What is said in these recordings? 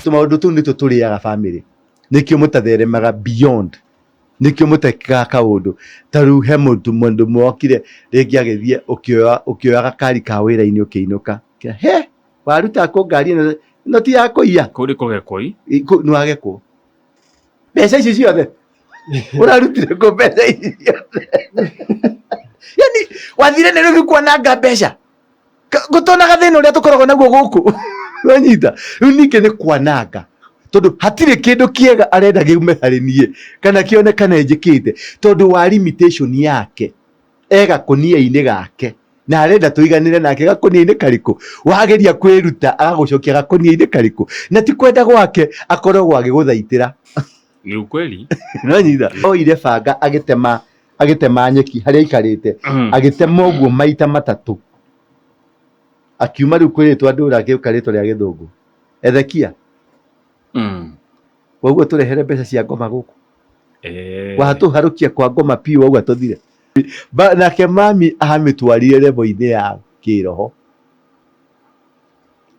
Tũmaũndũ tũu nĩtwo tũrĩaga bamĩrĩ, nĩkĩo mũtatheremaga beyond, nĩkĩo mũtekaga kaũndũ. Ta rĩu he mũndũ mũndũ wokire rĩngĩ agĩthiĩ ũkĩoya ũkĩoya gakari ka wĩra-inĩ ũkĩinũka, he waruta kũ ngari ĩno, ĩno ti ya kũiya? Kũu nĩ kũgekwo i. Nĩ wagekwo mbeca ici ciothe ũrarutire kũ mbeca ici ciothe? Yani wathire Nairobi kwananga mbeca, gũtonaga thĩna ũrĩa tũkoragwo naguo gũkũ, wanyita? Rĩu ningĩ nĩ kwananga, tondũ hatirĩ kĩndũ kĩega arenda gĩume harĩ niĩ kana kĩonekane njĩkĩte, tondũ wa limitation yake e gakũnia-inĩ gake na arenda tũiganĩre nake gakũnia-inĩ karĩkũ. Wageria kwĩruta agagũcokia gakũnia-inĩ karĩkũ, na ti kwenda gwake, akoragwo agĩgũthaitĩra. Ni ukweli. Nonyita oire banga agĩtema agĩtema nyeki harĩa aikarĩte, agĩtema ũguo maita matatũ, akiuma rĩu kwĩ rĩtwa ndũra, akĩũka rĩtwa rĩa gĩthũngũ Ethekia. Waguo tũrehere mbeca cia ngoma gũkũ. Watũharũkia kwa ngoma piũ, wauga tũthire. Nake mami amĩtwarire level-inĩ ya kĩroho,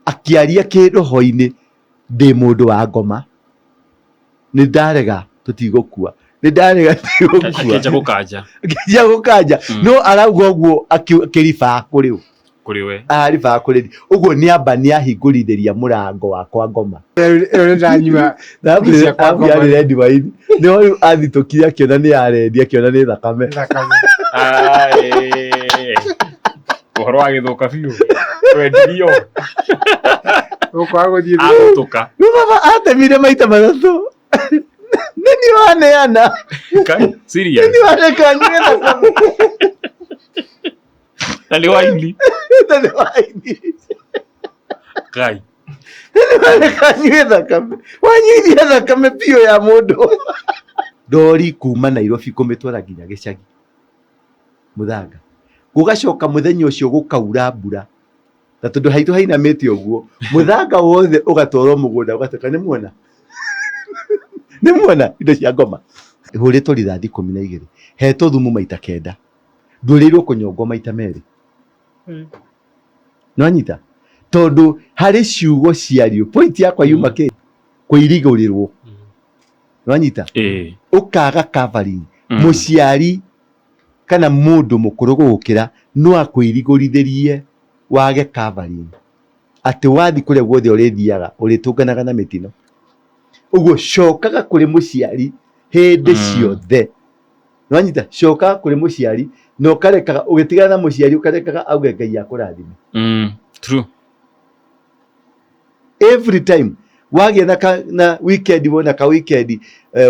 akĩaria kĩroho-inĩ, ndĩ mũndũ wa ngoma, nĩ ndarega, tũtigũkua, nĩ ndarega, tũtigũkua. Akĩanjia gũkanja. Akĩanjia gũkanja. No arauga ũguo akĩribaa kũrĩ ũ? Kũrĩ we. Aribaa kũrĩ niĩ. Ũguo nĩ amba nĩ ahingũrithĩria mũrango wa kwa ngoma. Ĩyo nĩ ndanyua cia kwa ngoma. Yarĩ red wine. Nĩho rĩu athitũkire akĩona nĩ ya red, akĩona nĩ thakame. Thakame. Aĩ. Ũhoro wagĩthũka biũ. Wendirio. Ũkwaga gũthiĩ. Agũtũka. Rĩu baba atemire maita matatũ. Nĩ niĩ waneana. Kai, serious. Nĩ niĩ wareka nyue thakame. Na nĩ waini. Na nĩ waini. Kai. Nĩ niĩ wareka nyue thakame. Wanyuithia thakame biũ ya mũndũ. Ndori kuma Nairobi kũmĩtwara nginya gĩcagi mũthanga, gũgacoka mũthenya ũcio gũkaura mbura, na tondũ haitũ hainamĩte ũguo, mũthanga wothe ũgatwarwo mũgũnda, ũgatuĩka nĩ muona nĩ muona indo cia ngoma. Hũrĩtwo rithathi 12, hetwo thumu maita 9, ndũrĩirwo kũnyongwo maita 2. Nĩwanyita? Tondũ harĩ ciugo ciario, point yakwa yuma kĩ kũirigũrĩrwo. Nĩwanyita? Ũkaga covering. Mũciari kana mũndũ mũkũrũ gũgũkĩra no akwĩrigũrithĩrie wage covering, atĩ wathiĩ kũrĩa guothe ũrĩthiaga ũrĩtũnganaga na mĩtino. Ũguo cokaga kũrĩ mũciari hĩndĩ ciothe. Nĩwanyita? Cokaga kũrĩ mũciari na ũkarekaga, ũgĩtigana na mũciari ũkarekaga auge Ngai akũrathime. True. Every time wagĩa na, ka, na weekend, wona ka weekend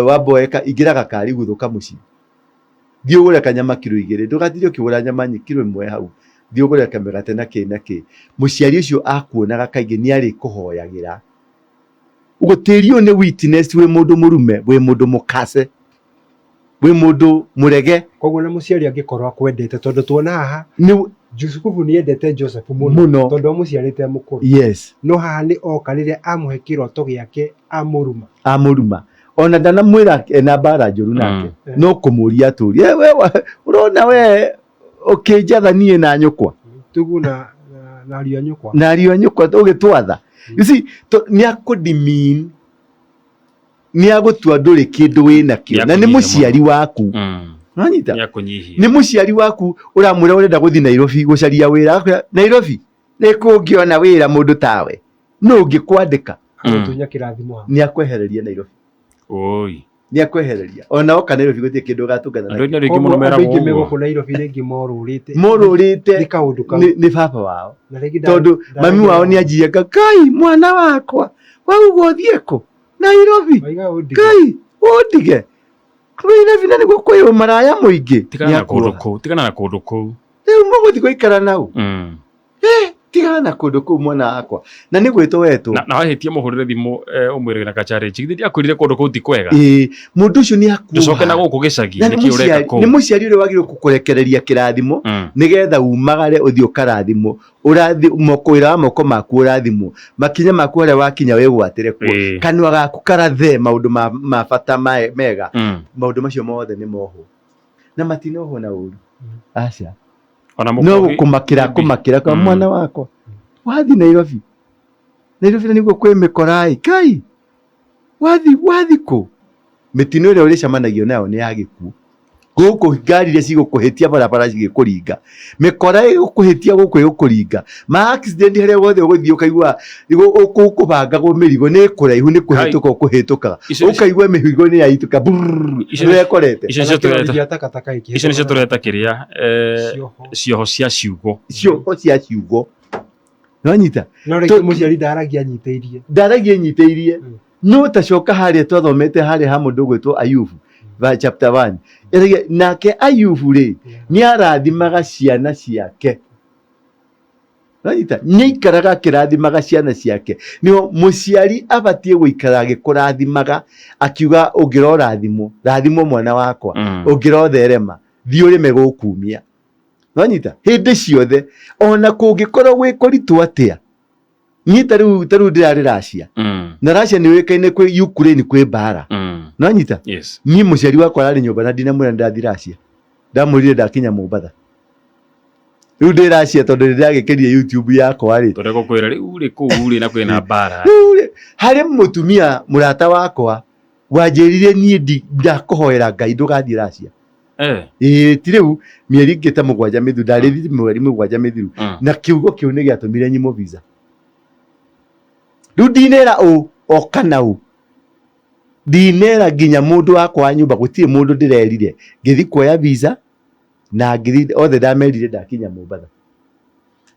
wamboeka, ingĩra gakari guthũka mũciĩ, thiĩ ũgũre kanyama kiro 2, ndũgatinde ũkĩgũra nyama kiro 1 hau, thiĩ ũgũre kamĩgate na kĩ na kĩ. Mũciari ũcio akuonaga kaingĩ nĩ arĩkũhoyagĩra. Ũguo tĩri ũyũ nĩ witness, wĩ mũndũ mũrume, wĩ mũndũ mũkace, wĩ mũndũ mũrege. Koguo na mũciari angĩkorwo akwendete, tondũ tuona haha nĩ Jusufu nĩ endete Joseph mũno, mũno, tondũ amũciarĩte mũkũrũ. No haha nĩ oka rĩrĩa amũhe kĩroto gĩake amũruma. Amũruma. Ona ndanamwĩra ena mbara njũru nake. No kũmũria atũria, we ũrona we ũkĩnjatha niĩ na nyũkwa. Tugu na na ariũ a nyũkwa. Na ariũ a nyũkwa ũgĩtwatha. You see, nĩ akũdemean, nĩ agũtua ndũrĩ kĩndũ wĩ nakĩo, na nĩ mũciari waku. Wanyita? Nĩ mũciari waku ũramwĩra ũrenda gũthiĩ Nairobi gũcaria wĩra, agakwĩra Nairobi nĩ kũngĩona wĩra mũndũ tawe, nũ ũngĩkwandĩka? Agũtunya kĩrathimo hau. Nĩ akwehereria Nairobi. Oi. Nĩ akwehereria. Ona oka Nairobi gũtirĩ kĩndũ ũgatungata Andũ nakĩo. aingĩ mũno Koguo andũ meragwo aingĩ me ũguo. gũkũ Nairobi rĩngĩ morũrĩte. Morũrĩte nĩ kaũndũ kau. Nĩ baba wao. Na rĩngĩ Tondũ mami wao nĩ anjirie Kai mwana wakwa wauga ũthiĩ kũ? Nairobi. Waiga ũndige. Kai ũndige. Nairobi na nĩguo kwĩ ũmaraya mũingĩ. Tigana na kũndũ kũu, tigana na kũndũ kũu. Rĩu mũgũthiĩ gũikara nau. Tigana na kũndũ kũu mwana wakwa. Na nĩ gwĩtwo wetwo. Na wahĩtia mũhũrĩre thimũ ũmwĩre na ka challenge. Githĩ ndiakwĩrire kũndũ kũu ti kwega? Ĩĩ, mũndũ ũcio nĩ akuoha. Ndũcoke na gũkũ gĩcagi, Na nĩ nĩkĩ ũreka mũciari, kũu? nĩ mũciari ũrĩa wagĩrĩirwo gũkũrekereria kĩrathimo nĩgetha umagare ũthiĩ ũkarathimwo, ũrathi moko wĩra wa moko maku ũrathimwo, makinya maku harĩa wakinya wĩgwatĩre kuo, kanua gaku karathe maũndũ ma bata mega. Maũndũ macio mothe nĩ mohwo na matinohwo na ũru, aca. Ona No mũkohi gũkũmakĩra kũmakĩra kwa mwana wakwa wathiĩ Nairobi, Nairobi na nĩguo kwĩ mĩkora ĩ Ngai. Wathi wathi kũ? Mĩtino ĩrĩa ũrĩcemanagia nayo nĩ ya gĩkuũ. Gũkũ ngari iria cigũkũhĩtia barabara cigĩkũringa, mĩkora ĩgũkũhĩtia gũkũ ĩgũkũringa, ma accident harĩa wothe ũgũthiĩ ũkaigua kũbangagwo mĩrigo nĩ kũraihu nĩ kũhĩtũka ũkũhĩtũkaga, ũkaigua mĩrigo nĩ yaitũka brrrr, Icio nĩ wekorete. Icio nĩcio Kana kĩrori tũreta gĩa takataka gĩkĩhĩtũka icio nĩcio tũreta kĩrĩa eh, cioho. cioho cia ciugo. Ciugo cia ciugo. Nĩwanyita? No rĩngĩ mũciari ndaragia anyitĩirie. Ndaragia anyitĩirie. No tacoka harĩa twathomete harĩa ha mũndũ ũgwĩtwo Ayubu va chapter 1. Ĩragia nake Ayubu rĩ nĩ arathimaga ciana ciake. Nĩwanyita? Nĩ aikaraga akĩrathimaga ciana ciake. Nĩho mũciari abatiĩ gũikara agĩkũrathimaga akiuga ũngĩrorathimwo, rathimwo mwana wakwa, ũngĩrotherema, thiĩ ũrĩme gũkumia. Nĩwanyita? Hĩndĩ ciothe ona kũngĩkorwo gwĩ kũritũ atĩa niĩ ta rĩu ta rĩu ndĩrarĩ Russia na Russia nĩ yũĩkaine kwĩ Ukraine kwĩ mbara nĩwanyita? Yes. Niĩ mũciari wakwa ararĩ nyũmba na ndinamwĩra nĩndathiĩ Russia, ndamwĩrire ndakinya Mombatha. Rĩu ndĩ Russia tondũ nĩndĩragĩkĩria YouTube yakwa rĩ. Tondũ gũkwĩra rĩu rĩ kũu rĩ na kwĩna mbara. Rĩu rĩ harĩ mũtumia mũrata wakwa wanjĩrire niĩ ndakũhoera Ngai ndũgathiĩ Russia. Eh. Ĩĩ ti rĩu mĩeri ĩngĩ ta mũgwanja mĩthiru ndarĩthire mweri mũgwanja mĩthiru na kiugo kĩu nĩ gĩatũmire nyimwo visa. Rĩu ndinera ũ o kana ũ ndinera nginya mũndũ wakwa wa nyũmba gũtirĩ mũndũ ndĩrerire ngĩthiĩ kuoya visa na ngĩthiĩ othe ndamerire ndakinya Mombatha.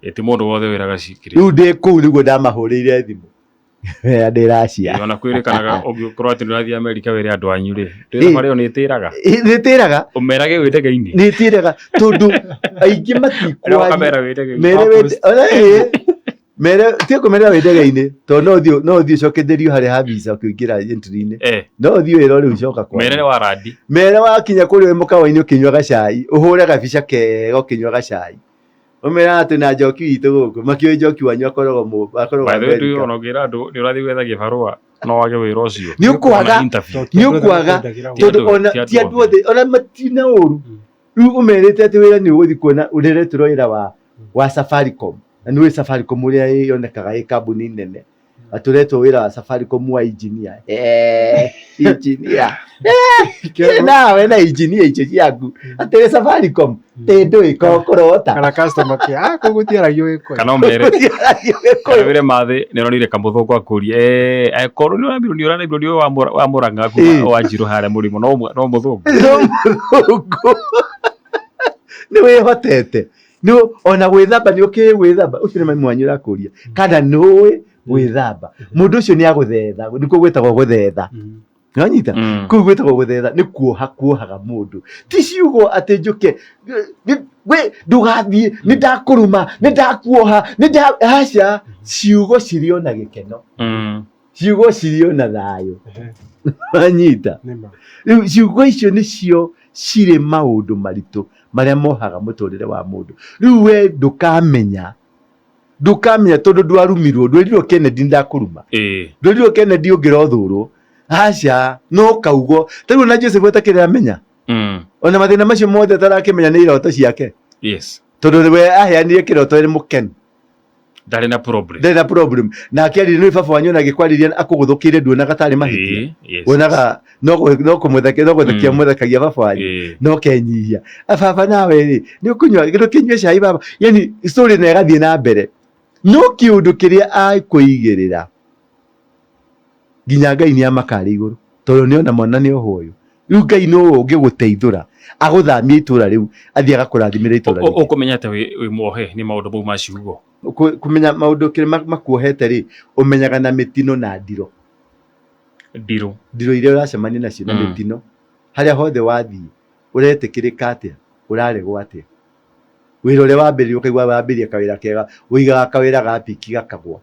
Ĩ ti mũndũ wothe wĩraga cikĩrĩ. Rĩu ndĩ kũu nĩguo ndamahũrĩire thimũ ndĩ Russia. Ona kwĩrĩkanaga ũngĩkorwo atĩ nĩũrathiĩ Amerika wĩre andũ anyu rĩ, ndĩ Ĩ. thabarĩ ĩyo nĩĩtĩraga. Nĩĩtĩraga. Ũmerage wĩ ndege-inĩ. Nĩĩtĩraga tondũ aingĩ Rĩu matikwaria. ũkamera wĩ ndege-inĩ. Mere wĩ ona ĩ mere ti kũmerera wĩ ndege-inĩ tondũ no ũthiĩ no ũthiĩ ũcoketherio harĩa ha visa ũkĩingĩra entry-inĩ. Eh. No ũthiĩ wĩrwo rĩu coka kwa. Mere wa randi. Mere wakinya kũrĩa wĩ mũkawa-inĩ ũkĩnyua gacai, ũhũre gabica kega ũkĩnyua gacai. Ũmeraga atĩ na njoki witũ gũkũ, makĩũĩ njoki wanyu akoragwo mũ akoragwo By the way, America. ona ũngĩra andũ nĩ ũrathiĩ gwetha gĩbarũa no wage wĩra ũcio. Nĩ ũkwaga, Ona interview. nĩ ũkwaga, Ti tondũ andũ- ona ti andũ ti andũ othe, ona matina ũru. Rĩu ũmerĩte atĩ wĩra nĩ ũgũthiĩ kuona ũreretwo wĩra wa Safaricom. Na nĩ ũĩ Safaricom ũrĩa yonekaga ĩ kambuni nene. Atĩ ũretwo wĩra wa Safaricom wa engineer. Eh, engineer. Eh, nawe na engineer icio ciaku. Atĩ wĩ Safaricom, tĩ ndũĩ ko kũrota. Kana customer care, ah, kũu gũtiaragio Gĩkũyũ. Kana ũmere Gũtiaragio kana Gĩkũyũ. wĩre mathĩ nĩ ũronire kamũthũngũ akũrie eh akorwo nĩ ũramirwo nĩ ũramirwo nĩ ũyũ wa Mũrang'a kuma wa Njirũ harĩa mũrĩmo no no mũthũngũ. No mũthũngũ. Nĩ wĩhotete. Nĩ ona gwĩthamba nĩ ũkĩũĩ gwĩthamba ũcio nĩ mami wanyu ũrakũria kana nĩ ũĩ gwĩthamba mũndũ ũcio nĩ agũthetha nĩkuo gwĩtagwo gũthetha nĩwanyita kũu gwĩtagwo gũthetha nĩ kuoha kuohaga mũndũ ti ciugo atĩ njũke we ndũgathiĩ nĩ ndakũruma nĩ ndakuoha nĩ nda aca ciugo cirĩ ona gĩkeno ciugo cirĩ ona thayũ wanyita rĩu ciugo icio nĩcio cirĩ maũndũ maritũ marĩa mohaga mũtũrĩre wa mũndũ rĩu we ndũkamenya ndũkamenya tondũ ndwarumirwo ndwĩrirwo Kennedy ndakũruma ndwĩrirwo Kennedy ũngĩrothũrwo aca no kaugo ta rĩu ona Joseph atakĩrĩ amenya ona mathĩna macio mothe atarakĩmenya nĩ iroto ciake yes tondũ we aheanire kĩroto ĩrĩ mũkenu ndarĩ na problem ndarĩ na problem nake arire nĩ baba wanyu ona agĩkwarĩria akũgũthũkĩire nduonaga tarĩ mahĩtia Ĩĩ, yes, wonaga no no kũmũthekia no gũthekia mũthekagia baba wanyu Ĩĩ. no kenyihia "Ah, baba nawe rĩ nĩ ũkũnyua ndũkĩnyue cai baba yani story na ĩgathiĩ na mbere no kĩũndũ kĩrĩa akũigĩrĩra nginya Ngai nĩ amakarĩ igũrũ tondũ nĩ ona mwana nĩ ohwo ũyũ rĩu Ngai no ũngĩgũteithũra agũthamie itũra rĩu athiĩ agakũrathimĩra itũra rĩngĩ. Ũkũmenya atĩa wĩ muohe nĩ maũndũ mau ma ciugo? Kũmenya maũndũ kĩrĩa makuohete rĩ ũmenyaga na mĩtino na ndiro. Ndiro. Ndiro iria ũracemania nacio na mĩtino harĩa hothe wathiĩ ũretĩkĩrĩka atĩa ũraregwo atĩa wĩra ũrĩa wambĩrĩria ũkaigua wambĩrĩria kawĩra kega ũigaga kawĩra ga piki gakagwa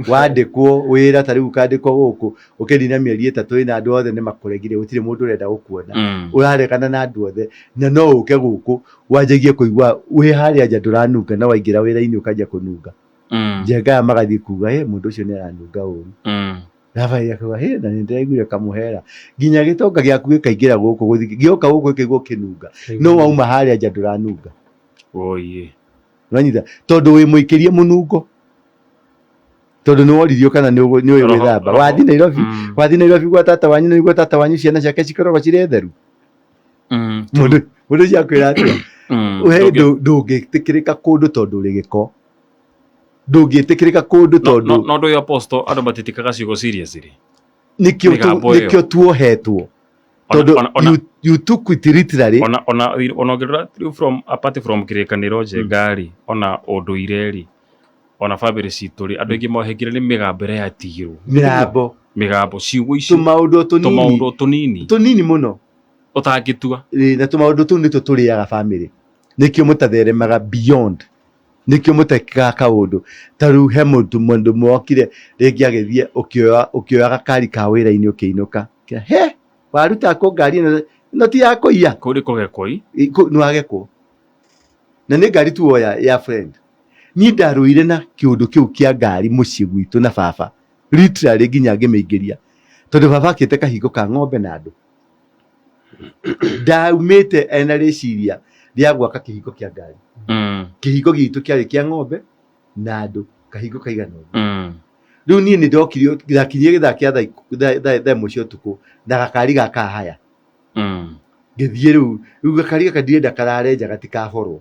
wandĩkwo wĩra ta rĩu ũkandĩkwo gũkũ ũkĩnina mĩeri ĩtatũ ĩna andũ othe nĩ makũregire gũtirĩ mũndũ ũrenda gũkuona ũraregana na andũ othe na no ũke gũkũ wanjagie kũigua wĩ harĩa nja ndũranunga na waingĩra wĩra-inĩ ũkanjia kũnunga njenga aya magathiĩ kuga ĩ mũndũ ũcio nĩ aranunga ũru Rabai akauga hĩ na nĩ ndĩraiguire kamũhera nginya gĩtonga gĩaku gĩkaingĩra gũkũ gũthiĩ gĩoka gũkũ gĩkaigua ũkĩnunga no wauma harĩa nja ndũranunga Oye. Nĩwanyita? Tondũ wĩ mũikĩrie mũnungo. Tondũ nĩ woririo kana nĩ ũĩ Roho- gwĩthamba. roho. Wathiĩ Nairobi, wathiĩ Nairobi gwa tata wanyu nĩguo tata wanyu ciana ciake cikoragwo cirĩ theru. Mũndũ ũcio akwĩra atĩa? We ndũngĩtĩkĩrĩka kũndũ tondũ ũrĩ gĩko. Ndũngĩtĩkĩrĩka kũndũ tondũ No ndå yo apostle andå matitikaga ciugo seriously. Nĩkĩo mĩgambo ĩyo. Nĩkĩo tuohetwo Ona- tondũ ona- you took it literally. Ona ũngĩrora rĩu from apart from kĩrĩkanĩro njenga rĩ, ona ũndũire rĩ, ona bamĩrĩ citũ rĩ, andũ aingĩ mohĩngire nĩ mĩgambo ĩrĩa yatigirwo. Mĩrambo. Mĩgambo, ciugo icio. Tũmaũndũ tũnini. Tũmaũndũ tũnini. Tũnini mũno. Ũtangĩtua. Ĩ, na tũmaũndũ tũu nĩtwo tũrĩaga bamĩrĩ, nĩkĩo mũtatheremaga beyond, nĩkĩo mũtekaga kaũndũ. Ta rĩu he mũndũ mwokire rĩngĩ agĩthiĩ ũkĩoya gakari ka wĩra-inĩ ũkĩinũka. He waruta kũ ngari ĩno? Ĩno ti ya kũiya. Kũu nĩ kũgekwo i. Ĩ, nĩ wagekwo na nĩ ngari tu woya ya friend. Niĩ ndarũire na kĩũndũ kĩu kĩa ngari mũciĩ gwitũ na baba literally nginya ngĩmĩingĩria, tondũ baba akĩte kahingo ka ng'ombe na andũ. Ndaumĩte ena rĩciria rĩa gwaka kĩhingo kĩa ngari. Kĩhingo gitũ kĩarĩ kĩa ng'ombe na andũ, kahingo kaigana ũguo. Rĩu niĩ nĩ ndokire, ndakinyire gĩthaa kĩa thaa 1 cia ũtukũ na gakari gaka haya. Ngĩthiĩ rĩu gakari gaka ndirenda karare nja gatikaborwo,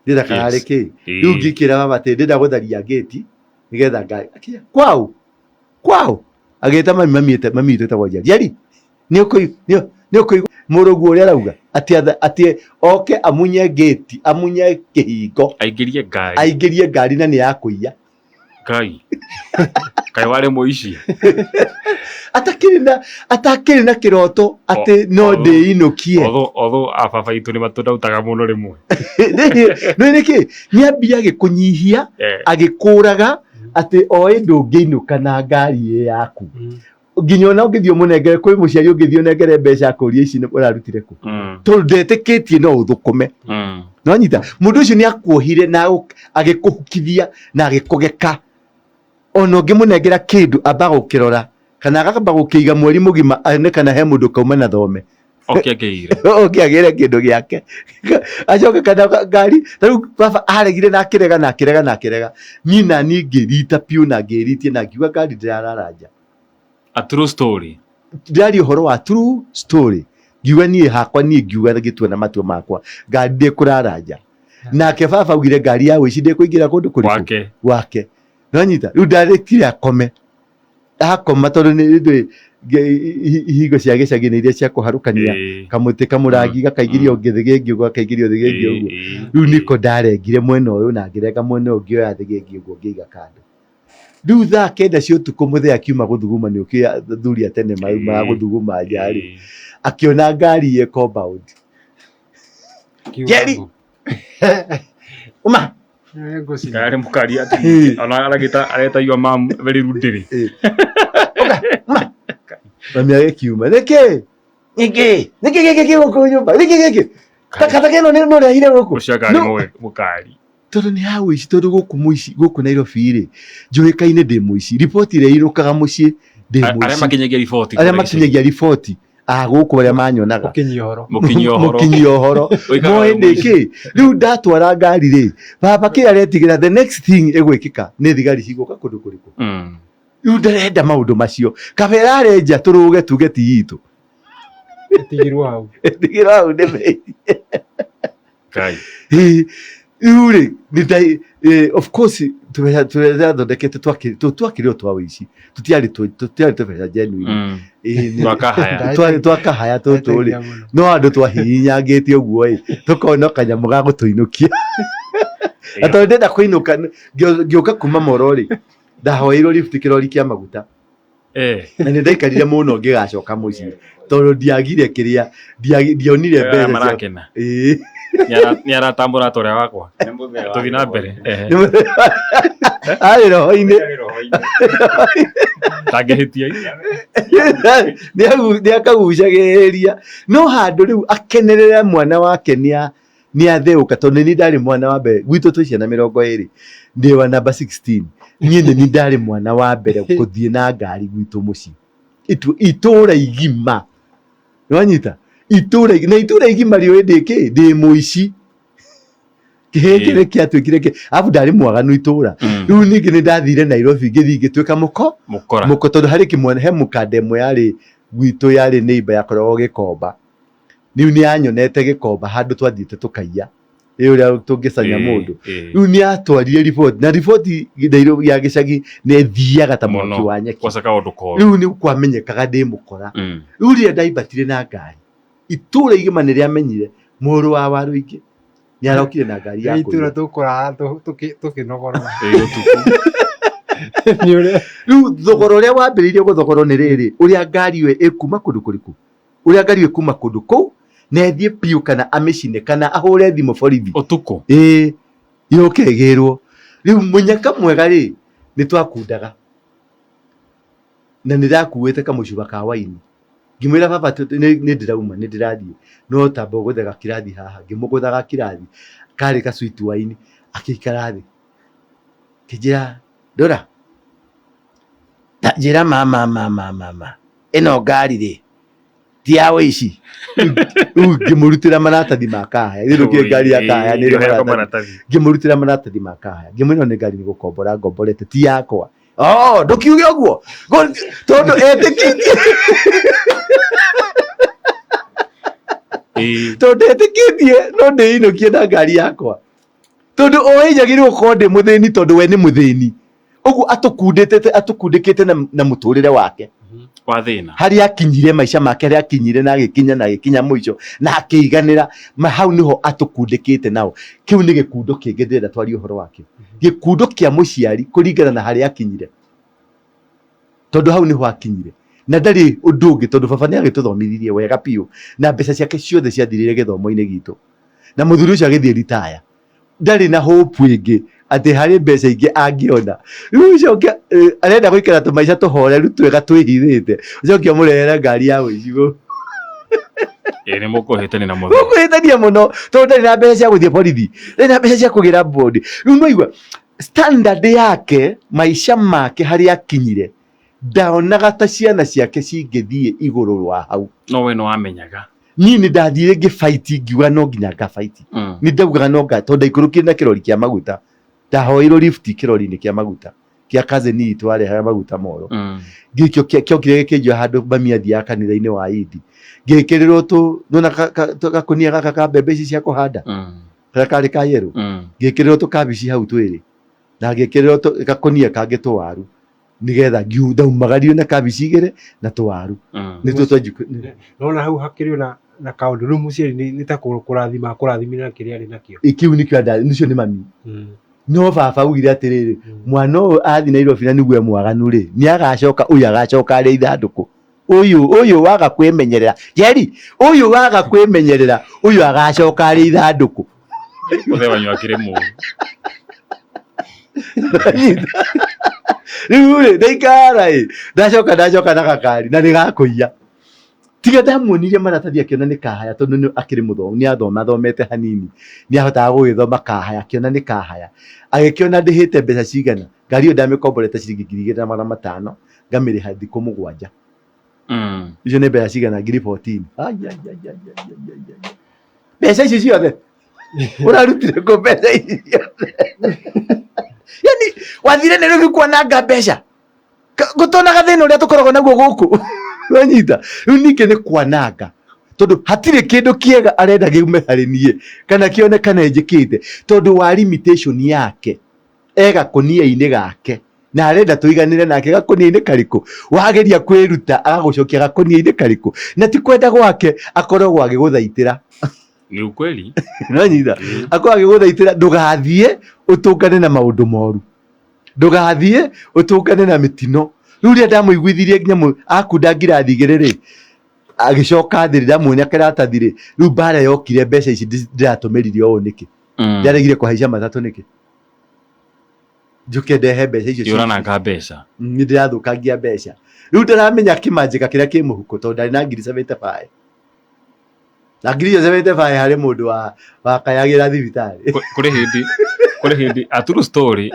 ndĩrenda karare kĩ. Rĩu ngĩkĩra baba atĩ ndĩrenda gũtharia ngĩti nĩgetha ngari akinya kwao kwao. Agĩta mami, mami witũ etagwo Njeri. Njeri, nĩ ũkũigua mũrũguo ũrĩa arauga atĩ oke amunye ngĩti, amunye kĩhingo, aingĩrie ngari, aingĩrie ngari na nĩ ya kũiya. Ngai kaĩ warĩ mũici. Atakĩrĩ na kĩroto atĩ no ndĩinũkie. Although ababa itũ nĩ matũndautaga mũno rĩmwe. Nĩ nĩkĩ nĩ ambia agĩkũnyihia, agĩkũraga atĩ oĩ ndũngĩinũka na ngari ĩ yaku. Nginya ona ũngĩthiĩ ũmũnengere, kwĩ mũciari ũngĩthiĩ ũnengere mbeca akũrie ici ũrarutire kũ, tondũ ndetĩkĩtie no ũthũkũme. No nyita mũndũ ũcio nĩ akuohire na agĩkũhukithia na agĩkũgeka. Ona ũngĩmũnengera kĩndũ amba gũkĩrora kana akamba gũkĩiga mweri mũgima ane kana he mũndũ kauma na thome. Oke akĩire. Oke agĩre kĩndũ gĩake acoke kana ngari. Ta rĩu baba aregire na akĩrega na akĩrega na akĩrega. Niĩ na niĩ ngĩrita piũ na ngĩritie na ngiuga ngari ndĩrarara nja. A true story. Ndĩraria ũhoro wa true story. Ngiuga niĩ hakwa, niĩ ngiuga ngĩtua na matua makwa ngari ndĩkũrara nja. Nake baba augire ngari ya wĩici ndĩkũingĩra kũndũ kũrĩkũ. Gwake. Gwake. Nonyita rĩu ndarĩkire akome akoma, tondũ nĩ ndĩ ihingo cia gĩcagi nĩ iria cia kũharũkania kamũtĩ kamũrangi gakaingĩrio thĩgĩngĩ ũguo, gakaingĩrio thĩgĩngĩ ũguo. Rĩu nĩko ndarengire mwena ũyũ na ngĩrenga mwena ũyũ, ngĩoya thĩgĩngĩ ũguo ngĩiga kando. Rĩu thaa 9 cia ũtukũ mũthee akiuma gũthuguma, nĩ ũkĩ athuri a tene maumaga gũthuguma nja rĩ, akĩona ngari ĩ compound. Jerry! Uma. Ngari mũkari atĩ ona aragĩta areta your mom very rudely. Ũka, uma. Mami agĩkiuma, nĩkĩ nĩkĩ nĩkĩ gĩkĩ kĩ gũkũ nyũmba, nĩkĩ gĩkĩ takataka ĩno nĩ ũrehire gũkũ? Ũcio ngari mũkari. Tondũ nĩ ya ũici, tondũ gũkũ mũici gũkũ Nairobi rĩ, njũĩkaine ndĩ mũici, riboti ĩrĩa ĩinũkaga mũciĩ ndĩ Arĩa mũici. makinyagia riboti. Arĩa makinyagia riboti a gũkũ, arĩa manyonaga. Ũkinyia ũhoro. Mũkinyia ũhoro. Mũkinyia ũhoro. Ũikaraga moĩ wĩ mũici. nĩkĩ rĩu ndatwara ngari rĩ, baba kĩ aretigĩra the next thing ĩgwĩkĩka nĩ thigari cigũka kũndũ kũrĩkũ. Rĩu ndarenda maũndũ macio, kabera arenja tũrũge tuge ti itũ. Ĩtigirwo hau. Ĩtigĩrwo hau nĩ mĩici. Ngai. Rĩu rĩ nĩ of course tũbeca tũrĩa ndathondekete twakĩrĩ o twa ũici, tũtiarĩ tũbeca genuine. Twakahaya. Twakahaya tũtũ rĩ, no andũ twahihinyangĩte ũguo ĩ, tũkona kanyamũ ga gũtũinũkia. Na tondũ ndenda kũinũka, ngĩũka kuma Moro rĩ, ndahoeirwo lift kĩrori kĩa maguta. Na nĩ ndaikarire mũno ngĩgacoka mũciĩ tondũ ndiagire kĩrĩa ndionire Aya mbeca cia marakena. Ĩĩ. Nĩ aratambũra ta ũrĩa wakwa. Tũthiĩ na mbere. Arĩ roho-inĩ. Tangĩhĩtia. Nĩ akagucagĩrĩria no handũ rĩu akenerere mwana wake nĩ atheũka, tondũ nĩ ndarĩ mwana wa mbere gwitũ, twĩ ciana 20, ndĩ wa namba 16. Niĩ nĩ niĩ ndarĩ mwana wa mbere gũthiĩ na ngari gwitũ mũciĩ. Itũra igima nĩwanyita, itũra na itũra igima rĩũĩ ndĩ kĩ, ndĩ mũici. Kĩhĩ kĩrĩ kĩatuĩkire kĩ arabu ndarĩ mwaganu itũra. Rĩu ningĩ nĩ ndathire Nairobi ngĩthiĩ ngĩtuĩka mũko Mũkora. Mũko, tondũ harĩ kĩmwana he mũkanda ĩmwe yarĩ gwitũ yarĩ neighbor yakoragwo Gĩkomba. Rĩu nĩ yanyonete Gĩkomba handũ twathiĩte tũkaiya, ĩ ũrĩa tũngĩcanya mũndũ. Rĩu nĩ yatwarire riboti, na riboti Nairobi ya gĩcagi nĩ ĩthiaga ta mwaki Mũno. wa nyeki. Kwaca kaũndũ koru. Rĩu nĩ kwamenyekaga ndĩ mũkora. Rĩu rĩrĩa ndaimbatire na ngari, itũra igima nĩ rĩamenyire mũrũ wa Warũingĩ nĩ arokire na ngari ya itũra kũiya. Tũkũrara tũkĩnogora. Ĩĩ, ũtukũ. Nĩ ũrĩa Rĩu thogora ũrĩa wambĩrĩirie gũthogorwo nĩ rĩrĩ, ũrĩa ngari ĩyo ĩkuma kũndũ kũrĩkũ, ũrĩa ngari ĩyo ĩkuma kũndũ kũu na ĩthiĩ biũ, kana amĩcine kana ahũre thimũ borithi. Ũtukũ. Ĩĩ, yũke ĩgĩrwo. Rĩu mũnyaka mwega rĩ, nĩ twakundaga na nĩ ndakuĩte kamũcuba ka waini. Ngĩmwĩra baba, nĩ ndĩrauma, nĩ ndĩrathiĩ, no tamba ũgũthe gakirathi haha. Ngĩmũgũtha gakirathi karĩ ka sweet wine, akĩikara thĩ, akĩnjĩra, "Ndũra ta njĩra, ma ma ma ma ma ma ĩno ngari rĩ ti ya ũici?" Rĩu ngĩmũrutĩra maratathi ma kahaya, githĩ ndũkĩũĩ ngari ya kahaya nĩ ĩrĩ Ĩrĩ maratathi. Maratathi. Ngĩmũrutĩra maratathi ma kahaya, ngĩmwĩra, "Ĩno nĩ ngari nĩ gũkombora ngomborete, ti yakwa." "Oh, ndũkiuge ũguo." Tondũ etĩkĩtie tondũ etĩkĩtie no ndĩinũkie na ngari yakwa, tondũ oĩ njagĩrĩirwo gũkorwo ndĩ mũthĩni, tondũ we nĩ mũthĩni. Ũguo atũkundĩtĩte, atũkundĩkĩte na mũtũrĩre wake wa thĩna. Harĩa akinyire maica make, harĩa akinyire na agĩkinya na agĩkinya mũico na akĩiganĩra ma, hau nĩho atũkundĩkĩte nao. Kĩu nĩ gĩkundo kĩngĩ ndĩrenda twarie ũhoro wakĩo, gĩkundo kĩa mũciari kũringana na harĩa akinyire, tondũ hau nĩho akinyire na ndarĩ ũndũ ũngĩ, tondũ baba nĩ agĩtũthomithirie wega biũ na mbeca ciake ciothe ciathirire gĩthomo-inĩ gitũ, na mũthuri ũcio agĩthiĩ ritaya, ndarĩ na hope ĩngĩ atĩ harĩ mbeca ingĩ angĩona. Rĩu ũcoke arenda gũikara tũmaica tũhoreru twega twĩhithĩte, ũcoke ũmũrehere ngari ya ũici gũkũ. Ĩĩ, nĩ mũkũhĩtania na mũthee. Mũkũhĩtania mũno, tondũ ndarĩ na mbeca cia gũthiĩ borithi, ndarĩ na mbeca cia kũgĩra bodi. Rĩu nĩwaigua standard yake, maica make harĩa akinyire, ndaonaga ta ciana ciake cingĩthiĩ igũrũ wa hau. No we nĩ wamenyaga. Niĩ nĩ ndathire ngĩbaiti, ngiuga no nginya ngabaiti. Nĩ ndaugaga no nga, tondũ ndaikũrũkire na kĩrori kĩa maguta, ndahoirwo lift kĩrori-inĩ kĩa maguta kĩa cousin itũ arehaga maguta moro. Gĩkĩo kĩokire gĩkĩnjoya handũ mami athiaga kanitha-inĩ wa Indi, ngĩkĩrĩrwo tũ nona gakũnia gaka ka mbembe ici cia kũhanda, karĩa karĩ ka yerũ. Ngĩkĩrĩrwo tũkabici hau twĩrĩ, na ngĩkĩrĩrwo gakũnia kangĩ tũwaru, nĩgetha ndaumagario na kabici igĩrĩ na tũwaru. Nĩtuo twanjikũ. Nona hau hakĩrĩ na kaũndũ rĩu mũciari nĩ ta kũrathima akũrathimire na kĩrĩa arĩ nakĩo. Kĩu nĩkĩo ũcio nĩ mami. No baba augire atĩrĩrĩ, mwana ũyũ athiĩ Nairobi na nĩguo e mwaganu rĩ, nĩ agacoka, ũyũ agacoka arĩ ithandũkũ, ũyũ waga kwĩmenyerera, Jerry, ũyũ waga kwĩmenyerera, ũyũ agacoka arĩ ithandũkũ. Mũthee wanyu akĩrĩ mũru. Rĩu rĩ, ndaikara ĩ, ndacoka na gakari na nĩ gakũiya. Tiga ndamuonirie maratathi, akĩona nĩ kahaya, tondũ nĩ akĩrĩ mũthomu, nĩ athoma athomete hanini, nĩ ahotaga gũgĩthoma kahaya, akĩona nĩ kahaya, agĩkĩona ndĩhĩte mbeca cigana. Ngari ĩyo ndamĩkomborete ciringi 2500, ngamĩrĩha thikũ 7. Icio nĩ mbeca cigana? Ngiri 14. Ai, ai, ai, ai, ai, ai, ai, ai. Mbeca ici ciothe ũrarutire kũ? Mbeca ici ciothe, yani wathire Nairobi kwananga mbeca? Gũtonaga thĩna ũrĩa tũkoragwo naguo gũkũ, wanyita? Rĩu ningĩ nĩ kwananga, tondũ hatirĩ kĩndũ kĩega arenda gĩume harĩ niĩ kana kĩonekane njĩkĩte, tondũ wa limitation yake e gakũnia-inĩ gake, na arenda tũiganĩre nake gakũnia-inĩ karĩkũ. Wageria kwĩruta, agagũcokia gakũnia-inĩ karĩkũ, na ti kwenda gwake, akoragwo agĩgũthaitĩra. Ni ukweli. Nonyita, akoragwo agĩgũthaitĩra ndũgathiĩ ũtũngane na maũndũ moru, ndũgathiĩ ũtũngane na mĩtino. Rĩu rĩrĩa ndamũiguithirie nyamũ akunda ngirathi igĩrĩ rĩ, agĩcoka thĩ. Ndamuonia kĩratathi rĩ, rĩu mbara yokire, mbeca ici ndĩratũmĩrire ũũ nĩkĩ? Ndaregire kũhaica matatũ nĩkĩ? Njũke ndehe mbeca icio. Ũrananga mbeca. Nĩ ndĩrathũkangia mbeca. Rĩu ndaramenya kĩmanjĩka kĩrĩa kĩ mũhuko, tondũ ndarĩ na ngiri 75, na ngiri icio 75 harĩ mũndũ wa wakayagĩra thibitarĩ. Kũrĩ hĩndĩ a true story,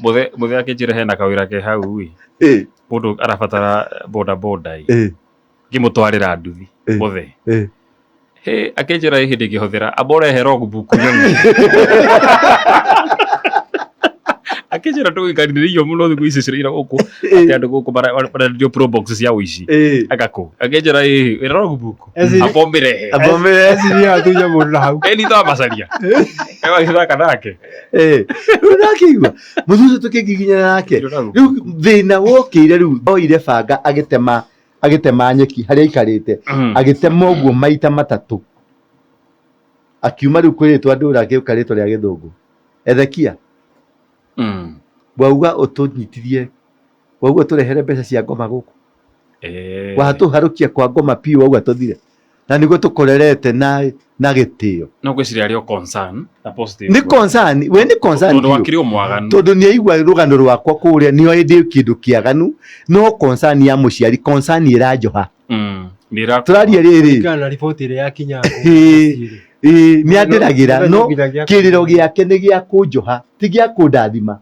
mũthee akĩnjĩra hena kawĩra ke hau ĩ, mũndũ arabatara boda boda ĩ, ngĩmũtwarĩra nduthi. Mũthee, Hĩ, akĩnjĩra ĩ hĩndĩ ngĩhũthĩra amba ũrehe logbook nyone. Akĩnjĩra tũgĩikarĩrĩrio mũno thikũ ici cireira gũkũ atĩ andũ gũkũ marendio probox cia ũici. Agakũ. Akĩnjĩra ĩ wĩna logbook. Amba ũmĩrehe. Amba ũmĩrehe. Eciria atunya mũndũ na hau. Ĩ nĩ twamacaria. Ewagĩthaka nake. Rĩu nakĩigua mũthuri ũcio tũkĩngiginyana nake rĩu thĩna wokĩire rĩu oire banga agĩtema agĩtema nyeki harĩa aikarĩte agĩtema ũguo maita matatũ akiuma rĩu kwĩ rĩtwa ndũra agĩũka rĩtwa rĩa gĩthũngũ Ezekia wauga ũtũnyitithie wauga ũtũrehere mbeca cia ngoma gũkũ watũharũkia kwa ngoma piũ wauga tũthire na nĩguo tũkorerete na na gĩtĩo No ngwĩciria arĩ o concern na positive. Nĩ concern, we nĩ concern Tondũ biũ. wakĩrĩ o mwaganu. Tondũ nĩ aigua rũgano rwakwa kũrĩa nĩ oĩ ndĩ kĩndũ kĩaganu no concern ya mũciari concern ĩranjoha. Nĩ ĩra Tũraria rĩrĩ Kũringana na riboti ĩrĩa yakinya Ĩĩ. Ĩĩ, nĩ andĩragĩra no Nginyagia- kĩrĩro gĩake nĩ gĩa kũnjoha ti gĩa kũndathima.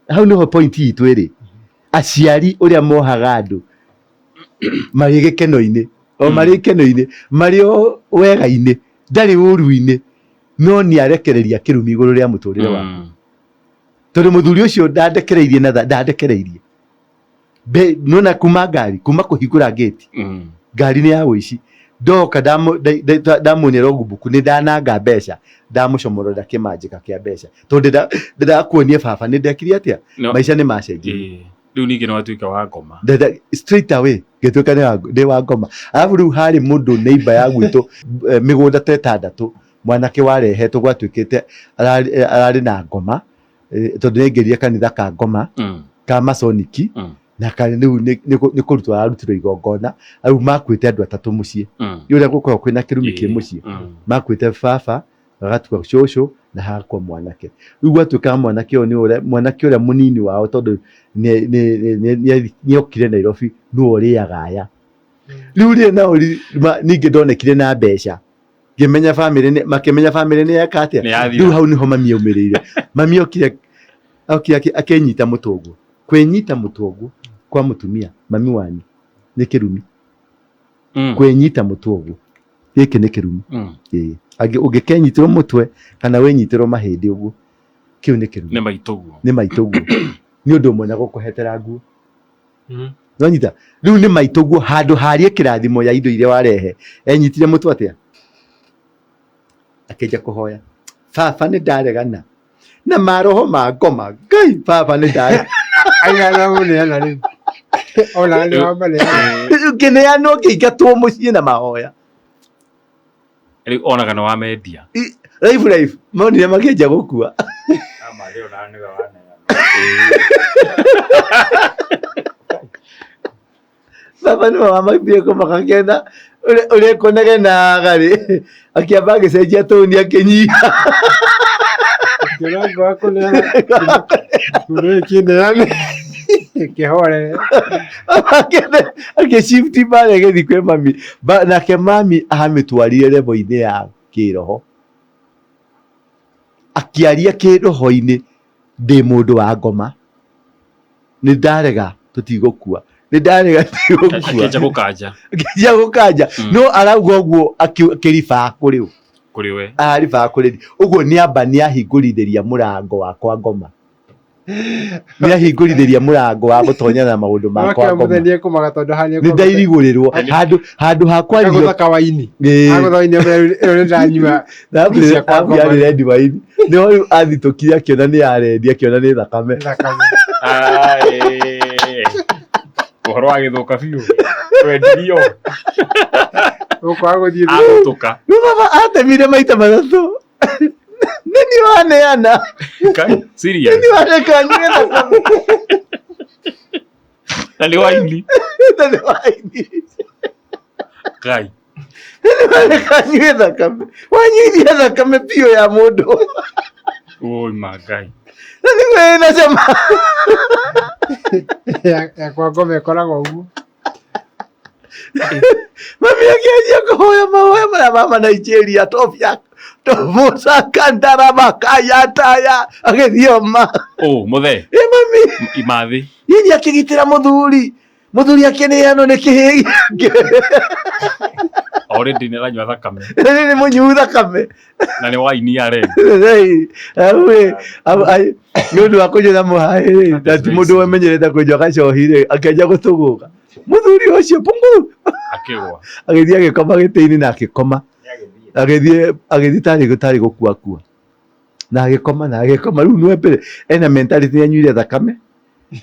Hau nĩho point itũ ĩrĩ aciari ũrĩa mohaga andũ marĩ gĩkeno-inĩ o marĩ gĩkeno-inĩ marĩ o wega-inĩ ndarĩ ũru-inĩ no nĩ arekereria kĩrumi igũrũ rĩa mũtũrĩre waku tondũ mũthuri ũcio ndandekereirie na ndandekereirie nona kuma ngari kuma kũhingũra ngĩti ngari nĩ ya ũici ndoka ndamuonia logbook nĩ ndananga mbeca ndamũcomorera kĩmanjĩka kĩa mbeca tondũ ndĩrakuonia baba nĩ ndekire atĩa No. maica nĩ macenjirie. Ĩĩ. Rĩu ningĩ nĩ watuĩka wa ngoma. Straight away ngĩtuĩka nĩ wa ngoma arabu rĩu harĩ mũndũ neighbor ya gwitũ mĩgũnda ta ĩtandatũ mwanake warehetwo gwatuĩkĩte ararĩ na ngoma tondũ nĩaingĩrire kanitha ka ngoma ka masoniki na rĩu nĩ kũrutwo ararutirwo igongona rĩu makuĩte andũ atatũ mũciĩ nĩ ũrĩa gũkoragwo kwĩna kĩrumi kĩ mũciĩ makuĩte baba gagatua cũcũ na hagakua mwanake rĩu gwatuĩkaga mwanake ũyũ nĩ ũrĩa mwanake ũrĩa mũnini wao tondũ nĩokire Nairobi nĩwe ũrĩaga aya rĩu rĩ nao ningĩ ndonekire na mbeca ngĩmenya bamĩrĩ makĩmenya bamĩrĩ nĩ yeka atĩa rĩu hau nĩho mami aumĩrĩire mami okire okire akĩnyita mũtwe ũguo kwĩnyita mũtwe ũguo kwa mũtumia mami wanyu nĩ kĩrumi kwĩnyita mũtwe ũguo gĩkĩ nĩ kĩrumi ĩĩ ũngĩkenyitĩrwo mũtwe kana wĩnyitĩrwo mahĩndĩ ũguo kĩu nĩ kĩrumi nĩ maitũguo nĩ maitũguo nĩ ũndũ ũmwe na gũkũhetera nguo nonyita rĩu nĩ maitũguo handũ harie kĩrathimo ya indo iria warehe enyitire mũtwe atĩa akĩnja kũhoya baba nĩ ndaregana na maroho ma ngoma ngai baba nĩ ndarega Aigana mũneana rĩu ona nĩ wamaneana ngĩneanwo ngĩingatwo mũciĩ na mahoya rĩu onaga nĩ wamendia life life monire makĩnja gũkua baba nĩwe wamambire kũmaka kena ũrĩa ekũnegenaga rĩ akĩamba agĩcenjia tũni akĩnyiha Ngĩona ngwa kũneana kĩndũ kĩneane kĩhorere agĩshifti mbara ĩgĩthiĩ kwĩ mami nake mami amĩtwarire level-inĩ ya kĩroho akĩaria kĩroho-inĩ ndĩ mũndũ wa ngoma nĩ ndarega tũtigũkua nĩ ndarega tũtigũkua akĩnja gũkanja akĩnja gũkanja no arauga ũguo akĩribaa kũrĩ ũ kũrĩ we aribaa kũrĩ ũguo nĩ amba nĩ ahingũrithĩria mũrango wa kwa ngoma nĩ ahingũrithĩria mũrango wa gũtonya na maũndũ ma kwa Wakĩra ngoma mũthenya ekũmaga tondũ hania nĩ ndairigũrĩrwo handũ handũ ha kwario agũtha kawaini agũtha waini ĩyo nĩ ndanyua cia kwa ngoma. yarĩ rendi waini nĩho rĩu athitũkire akĩona nĩ ya rendi akĩona nĩ thakame thakame Aĩ. ũhoro wagĩthũka biũ wendirio ũkwaga gũthiĩ agũtũka rĩu baba atemire maita matatũ nĩ niĩ waneana Kai, serious nĩ niĩ wareka nyue thakame na nĩ waini na nĩ waini Kai. nĩ niĩ wareka nyue thakame wanyuithia thakame biũ ya mũndũ Oi mangai. na nĩguo ĩna cama ya kwa ngoma ĩkoragwo ũguo mami akĩanjia kũhoya mahoya marĩa mama Nigeria tobia tobosakandarabakayataya agĩthioma Oh, muthe ĩ mami imathi. hihi akĩgitĩra mũthuri Mũthuri akĩneanwo nĩ kĩhĩĩ gĩake. Already nĩ aranyua thakame. Nĩ mũnyuu thakame. Na nĩ waini ya red. Nĩ ũndũ wa kũnyua na mũhaĩ rĩ, na ti mũndũ wemenyerete kũnyua gacohi rĩ, akĩanjia gũtũgũga. Mũthuri ũcio punguru Akĩgwa. Agĩthiĩ agĩkoma gĩtĩ-inĩ na akĩkoma. Agĩthiĩ agĩthiĩ tarĩ tarĩ gũkua akua. Na agĩkoma na agĩkoma rĩu nĩ mbere ena mentality nĩ anyuire thakame.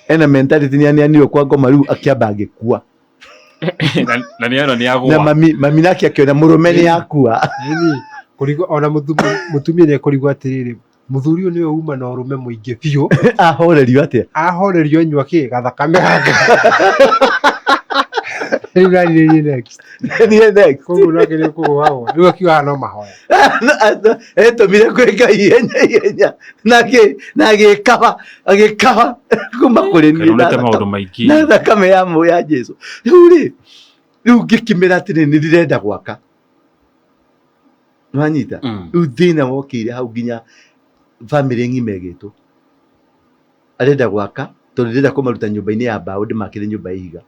Ena mentality nĩ aneanirwo kwa ngoma rĩu akĩamba agĩkua. Na nĩ ona nĩ agwa. Na mami mami nake akĩona mũrũme nĩ akua. Ĩni, kũrigwo ona mũtumia nĩ ekũrigwo atĩrĩrĩ, mũthuri ũyũ nĩwe uma na ũrũme mũingĩ biũ. Ahorerio atĩa? Ahorerio anyua kĩ gathakame gaka. Rĩu nani nĩ niĩ next. Niĩ next. Koguo nake nĩ kũgũagwo. Rĩu akiuga haha no mahoya. Etũmire kwĩ Ngai ihenya ihenya na agĩkaba agĩkaba kuma kũrĩ niĩ na maũndũ maingĩ na thakame ya mũ ya Jesu. Rĩu rĩ, rĩu ngĩkĩmĩra atĩrĩ nĩ ndĩrenda gwaka. Nĩwanyita? Rĩu thĩna wokĩire hau nginya bamĩrĩ ng'ima ĩgĩtwo. Arenda gwaka tondũ ndĩrenda kũmaruta nyũmba-inĩ ya mbaũ ndĩmakĩre nyũmba ya ihiga.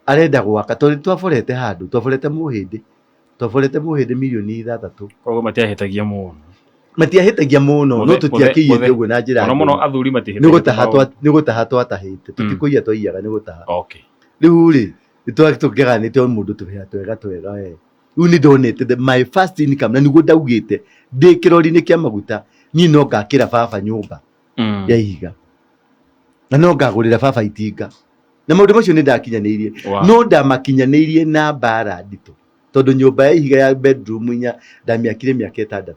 Arenda gwaka tondũ twaborete handũ, twaborete mũhĩndĩ, twaborete mũhĩndĩ mirioni 6. Koguo matiahĩtagia mũno. Matiahĩtagia mũno, no tũtiakĩiyĩte ũguo na njĩra mũno mũno athuri matihĩtagia. Nĩ gũtaha twatahĩte, tũtikũiya twaiyaga nĩ gũtaha. Okay. Rĩu rĩ, tũkĩganĩte o mũndũ tũhĩa twega twega we. Rĩu nĩ ndonete my first income na nĩguo ndaugĩte ndĩ kĩrori-inĩ kĩa maguta niĩ no ngakĩra baba nyũmba ya ihiga na no ngagũrĩra baba itinga na maũndũ macio nĩ ndakinyanĩirie. No ndamakinyanĩirie na mbara nditũ tondũ nyũmba ya ihiga ya bedroom 4 ndamĩakire mĩaka 6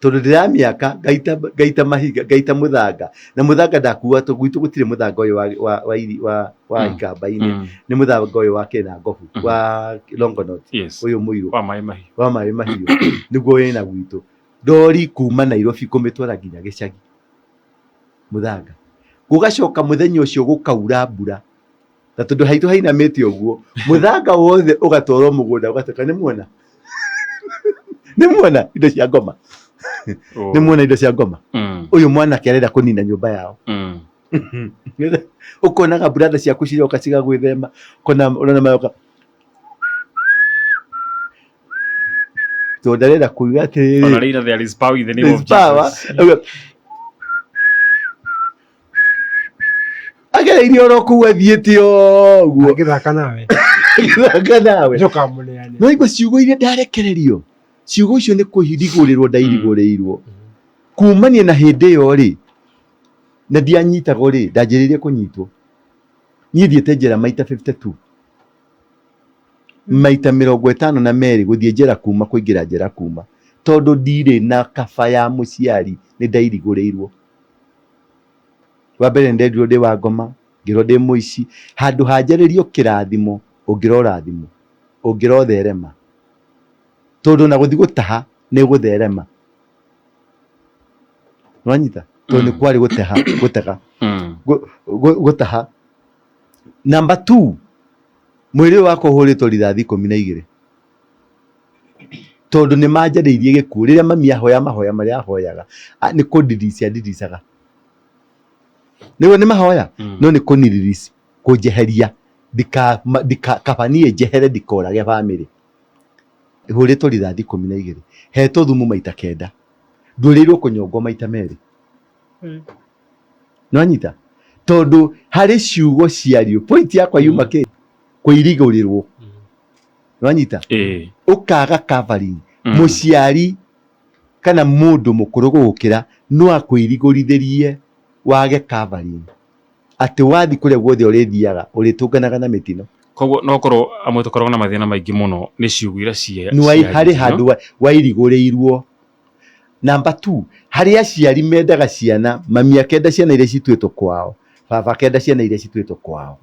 tondũ ndĩramĩaka ngaita ngaita mahiga ngaita mũthanga na mũthanga ndakua tondũ gwitũ gũtirĩ mũthanga ũyũ wa wa wa wa, wa ikamba-inĩ. Nĩ mũthanga ũyũ wa Kĩnangobu wa Longonot. Ũyũ mũirũ wa maĩ mahiũ. Wa maĩ mahiũ nĩguo wĩna gwitũ. Ndori kuma Nairobi kũmĩtwara nginya gĩcagi mũthanga. Gũgacoka mũthenya ũcio gũkaura mbura na tondũ haitũ hainamĩte ũguo mũthanga wothe ũgatwarwo mũgũnda ũgatuĩka nĩ muona nĩ muona indo cia ngoma nĩ muona indo cia ngoma. Ũyũ mwanake arenda kũnina nyũmba yao. Ũkonaga brother ciaku ciroka cigagwĩthema kona ũrona maroka tondũ ndarenda kuuga atĩrĩrĩ. Ona rĩira there is power in the name of Jesus. Agereirie oro kũu athiĩte ũguo. Agĩthaka nawe. Agĩthaka nawe. Ndũkamũneane. No igua ciugo iria ndarekererio. Ciugo icio nĩ kũirigũrĩrwo ndairigũrĩirwo. Kumania na hĩndĩ ĩyo rĩ, na ndianyitagwo rĩ, ndanjĩrĩirie kũnyitwo. Niĩ thiĩte njera maita 52. Maita 52 gũthiĩ njera kuma kũingĩra njera kuma. Tondũ ndirĩ na kaba ya mũciari nĩ ndairigũrĩirwo. Wa mbere nĩ ndendirwo ndĩ wa ngoma, ngĩrwo ndĩ mũici. Handũ ha njarĩrio kĩrathimo, ũngĩrorathimwo, ũngĩrotherema. Tondũ ona gũthiĩ gũtaha nĩ gũtherema. Nĩwanyita? Tondũ nĩ kwarĩ gũteha, gũtega. Gũtaha. Number 2, mwĩrĩ ũyũ wakwa ũhũrĩtwo rithathi 12. Tondũ nĩ manjarĩirie gĩkuũ. Rĩrĩa mami ahoya mahoya marĩa ahoyaga, nĩ kũndiricia ndiricaga. Nĩguo nĩ mahoya, no nĩ kũniririci, kũnjeheria. Kaba niĩ njehere ndikorage bamĩrĩ. Hũrĩtwo rithathi 12. Hetwo thumu maita 9. Ndũrĩirwo kũnyongwo maita 2. Nĩwanyita? Tondũ harĩ ciugo ciario. Point yakwa yuma kĩ? Kũirigũrĩrwo. Nĩwanyita? Ũkaga covering. Mũciari kana mũndũ mũkũrũ gũgũkĩra no akũirigũrithĩrie wage covering. Atĩ wathiĩ kũrĩa guothe ũrĩthiaga ũrĩtũnganaga na mĩtino. Koguo no korwo amwe tũkoragwo na mathĩna maingĩ mũno nĩ ciugo iria Nĩ harĩ handũ wairigũrĩirwo. Number 2, harĩ aciari mendaga ciana, mami akenda ciana iria cituĩtwo kwao, baba akenda ciana iria cituĩtwo kwao.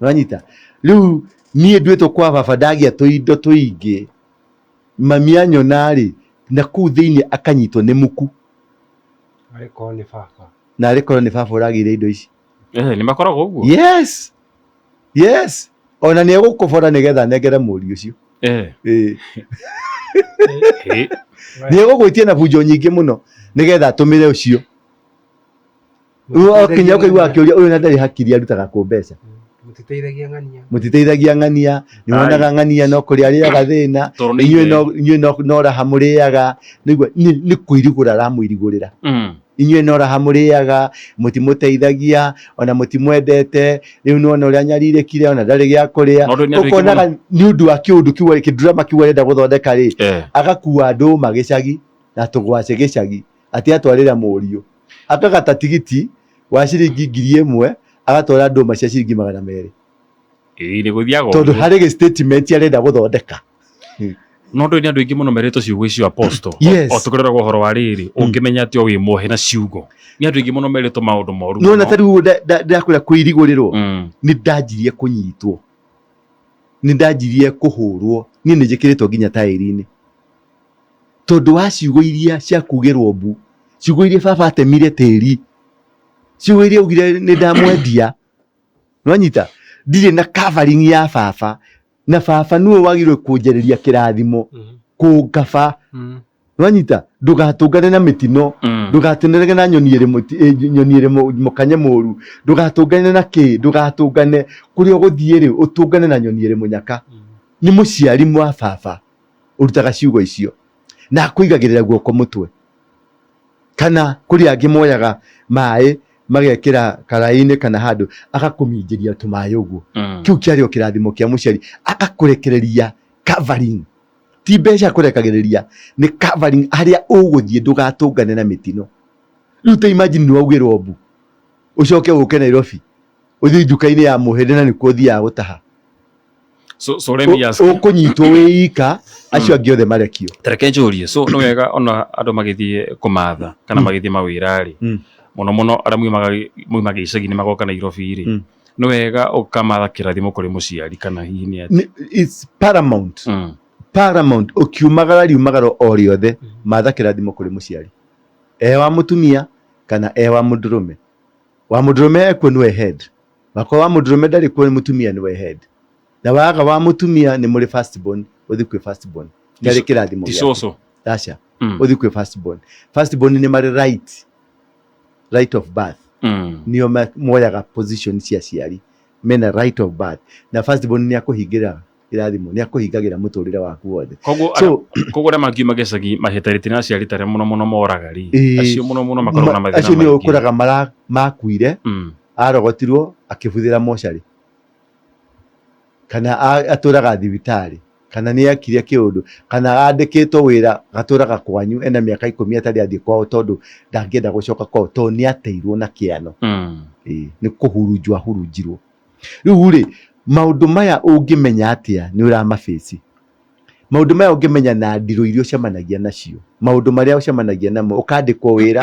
Nĩwanyita? Rĩu niĩ nduĩtwo kwa baba ndagĩa tũindo tũingĩ, mami anyona rĩ, na kũu thĩinĩ akanyitwo nĩ muku. Arĩ korwo nĩ baba. Na arĩ korwo nĩ baba ũragĩire indo ici. Nĩ makoragwo ũguo? Yes. Yes. Ona nĩ egũkũbora nĩgetha anengere mũriũ ũcio. Nĩ egũgwĩtia na bunjo nyingĩ mũno nĩgetha atũmĩre ũcio. Kinya ũkaigua akĩũria ũyũ na ndarĩ hakiri arutaga kũ mbeca. Mũtiteithagia ng'ania. Mũtiteithagia ng'ania, nĩ wonaga ng'ania no kũrĩa arĩaga thĩna, Tondũ nĩ inyuĩ ithe. no inyuĩ no no raha mũrĩaga, nĩguo nĩ kwĩrigũra aramwĩrigũrĩra. Inyuĩ no raha mũrĩaga, mũtimũteithagia, ona mũtimwendete, rĩu nĩwona ũrĩa anyarirĩkire, ona ndarĩ gĩa kũrĩa. No ndũĩ nĩ andũ aingĩ Ũkonaga nĩ ũndũ wa kĩũndũ kĩu kĩndurama kĩu arenda gũthondeka rĩ, agakua ndũma gĩcagi na tũgwacĩ gĩcagi, atĩ atwarĩra mũriũ. Akagata tigiti wa ciringi 1000 agatwara ndũma cia ciringi 200. Ĩĩ nĩ gũthiaga Tondũ ũguo. harĩ gĩ statement arenda gũthondeka. No ndũĩ nĩ andũ aingĩ mũno merĩtwo ciugo icio apostle. Yes. O tũkĩroraga ũhoro wa rĩrĩ, ũngĩmenya atĩ o wĩ muohe na ciugo. Nĩ andũ aingĩ mũno merĩtwo maũndũ moru Nĩwona mũno. ta rĩu ndakwĩra kwĩrigũrĩrwo, nĩ ndanjirie kũnyitwo, nĩ ndanjirie kũhũrwo, niĩ nĩ njĩkĩrĩtwo nginya taĩri-inĩ. Tondũ wa ciugo iria cia kugĩrwo mbu, ciugo iria baba atemire tĩri, ciugo iria augire nĩ ndamwendia, nĩwanyita? Ndirĩ na covering ya baba, na baba nĩwe wagĩrĩirwo kũnjarĩria kĩrathimo, kũngaba, nĩwanyita? Ndũgatũngane na mĩtino, ndũgatũngane na nyoni ĩrĩ nyoni ĩrĩ mũkanye mũru, ndũgatũngane na kĩ, ndũgatũngane kũrĩa ũgũthiĩ rĩ, ũtũngane na nyoni ĩrĩ mũnyaka. Nĩ mũciari wa baba ũrutaga ciugo icio na akũigagĩrĩra guoko mũtwe. Kana kũrĩ angĩ moyaga maĩ magekĩra karaĩ-inĩ kana handũ agakũminjĩria tũmaĩ ũguo. Kĩu kĩarĩ o kĩrathimo kĩa mũciari, agakũrekereria covering. Ti mbeca akũrekagĩrĩria, nĩ covering harĩa ũgũthiĩ ndũgatũngane na mĩtino. Rĩu ta imagine nĩ waugĩrwo mbu, ũcoke ũke Nairobi, ũthiĩ nduka-inĩ ya mũhĩndĩ na nĩkuo ũthiaga gũtaha. So let me ask. Ũkũnyitwo wĩ ika, acio angĩ othe marekio. Tareke njũrie, so nĩ wega ona andũ magĩthiĩ kũmatha kana magĩthiĩ mawĩra rĩ, mũno mũno arĩa maumaga icagi-inĩ magoka Nairobi rĩ, nĩ wega ũkamatha kĩrathimo kũrĩ mũciari kana hihi nĩ atĩa? It's paramount. Paramount, ũkiumagara riumagaro o rĩothe, matha kĩrathimo kũrĩ mũciari. E wa mũtumia kana e wa mũndũrũme. Wa mũndũrũme ekuo nĩwe head. Wakorwo wa mũndũrũme ndarĩ kuo mũtumia nĩwe head. Na waga wa mũtumia nĩ mũrĩ first born, ũthiĩ kwĩ first born. Nĩ arĩ kĩrathimo Ti gĩake. cũcũ. Aca. Ũthiĩ kwĩ first born. First born nĩ marĩ right. Right of birth. Nĩo moyaga position cia aciari. Mena right of birth. Na first born nĩ akũhingĩra kĩrathimo, nĩ akũhingagĩra mũtũrĩre waku wothe. Koguo So, koguo arĩa mangiuma gĩcagi mahĩtanĩtie na aciari ta arĩa mũno mũno moraga rĩ, Ĩĩ. acio mũno mũno makoragwo na mathĩna acio nĩo maingĩ. ũkoraga mara makuire, arogotirwo akĩbuthĩra mocarĩ. Kana atũraga thibitarĩ, kana nĩ ekire kĩũndũ, kana andĩkĩtwo wĩra gatũraga kwanyu ena mĩaka 10 atarĩ athiĩ kwao tondũ ndangĩenda gũcoka kwao tondũ nĩ ateirwo na kĩano. Ĩĩ, nĩ kũhurunjwo ahurunjirwo. Rĩu rĩ, maũndũ maya ũngĩmenya atĩa nĩ ũramabĩci? Maũndũ maya ũngĩmenya na ndirũ iria ũcemanagia nacio, maũndũ marĩa ũcemanagia namo, ũkandĩkwo wĩra,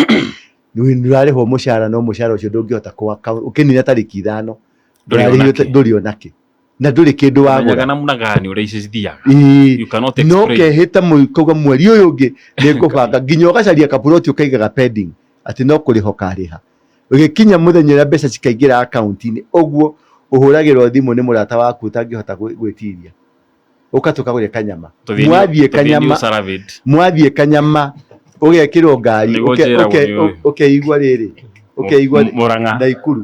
nĩ ũrarĩhwo mũcara no mũcara ũcio ndũngĩhota ũkĩnina tarĩki 5, Ndũrĩ ona kĩ. ndũrĩ ona kĩ. Na ndũrĩ kĩndũ wagũra. Ũmenyaga namna gani ũrĩa ici cithiaga. Ĩĩ. You cannot No explain. ũkehĩta kauga mweri ũyũ ũngĩ nĩ ngũbanga nginya ũgacaria kaburoti ũkaigaga pending atĩ no kũrĩha ũkarĩha. Ũgĩkinya mũthenya ũrĩa mbeca cikaingĩra akaunti-inĩ ũguo ũhũragĩrwo thimũ nĩ mũrata waku ũtangĩhota gwĩtiria. Ũka tũkagũre kanyama. Tũthiĩ Mwathiĩ tũthiĩ kanyama, New Saravit. mwathiĩ kanyama ũgekĩrwo ngari, Nĩguo njĩragwo nĩ ũyũ. ũkeigua rĩrĩ, ũkeigua Mũrang'a. Naikuru.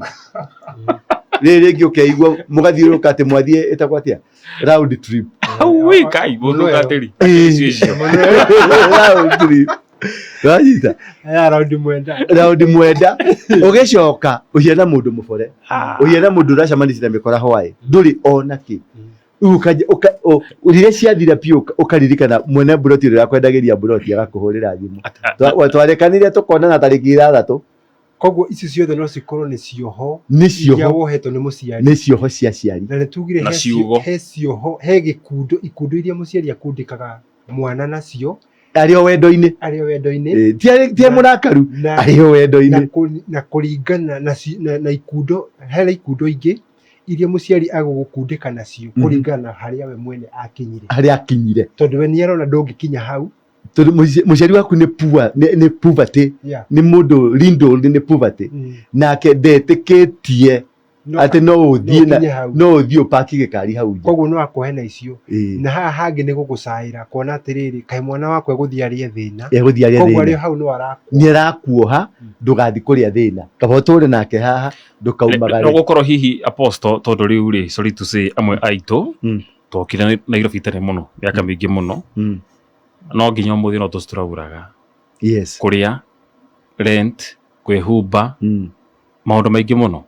Rĩrĩ rĩngĩ ũkeigua mũgathiũrũrũka atĩ mwathiĩ ĩtagwo atĩa? Round trip. Ui, kai, mũtungatĩri. Ĩĩ. Icio icio. Round trip. Wanyita? Aya raundi mwenda. Raundi mwenda. Ũgĩcoka ũhiana mũndũ mũbore. Ũhiana mũndũ ũracemanirie na mĩkora hwaĩ. Ndũrĩ ona kĩ. Rĩu rĩrĩa ciathira biũ ũkaririkana mwene mburoti ũrĩa ũrakwendagĩria mburoti agakũhũrĩra thimũ. Twarekanire tũkonana tarĩki 6. Koguo ici ciothe no cikorwo nĩ cioho Nĩ iria cioho. wohetwo nĩ mũciari. Nĩ cioho cia aciari. Na nĩ tugire Na ciugo. he cioho, he gĩkundo, ikundo iria mũciari akundĩkaga mwana nacio Arĩ o wendo-inĩ. Arĩ o wendo-inĩ. Ĩĩ, ti arĩ mũrakaru, arĩ o wendo-inĩ. Na kũringana na na ikundo, harĩ ikundo ingĩ iria mũciari agũgũkundĩka nacio kũringana na harĩa we mwene akinyire. Harĩa akinyire. Tondũ we nĩ arona ndũngĩkinya hau. Tondũ mũciari waku nĩ poor, nĩ poverty, nĩ mũndũ riddled nĩ poverty. Nake ndetĩkĩtie No- Atĩ no ũthiĩ na ũkinye hau. No ũthiĩ ũpaki gĩkari hau nja. Koguo no akũhe na icio. Ĩĩ. Na haha hangĩ nĩ gũgũcaĩra kuona atĩrĩrĩ, kaĩ mwana wakwa egũthiĩ arĩe thĩna. Egũthiĩ arĩe Koguo arĩ thĩna. hau no arakuoha. Nĩ arakuoha ndũgathiĩ kũrĩa thĩna, kaba ũtũre nake haha ndũkaumagare. No gũkorwo hihi, Apostle, tondũ rĩu rĩ, sorry to say, amwe aitũ twokire Nairobi tene mũno, mĩaka mĩingĩ mũno, no nginya ũmũthĩ no tũcitũragũraga. Kũrĩa, rent, kwĩhumba, maũndũ maingĩ mũno.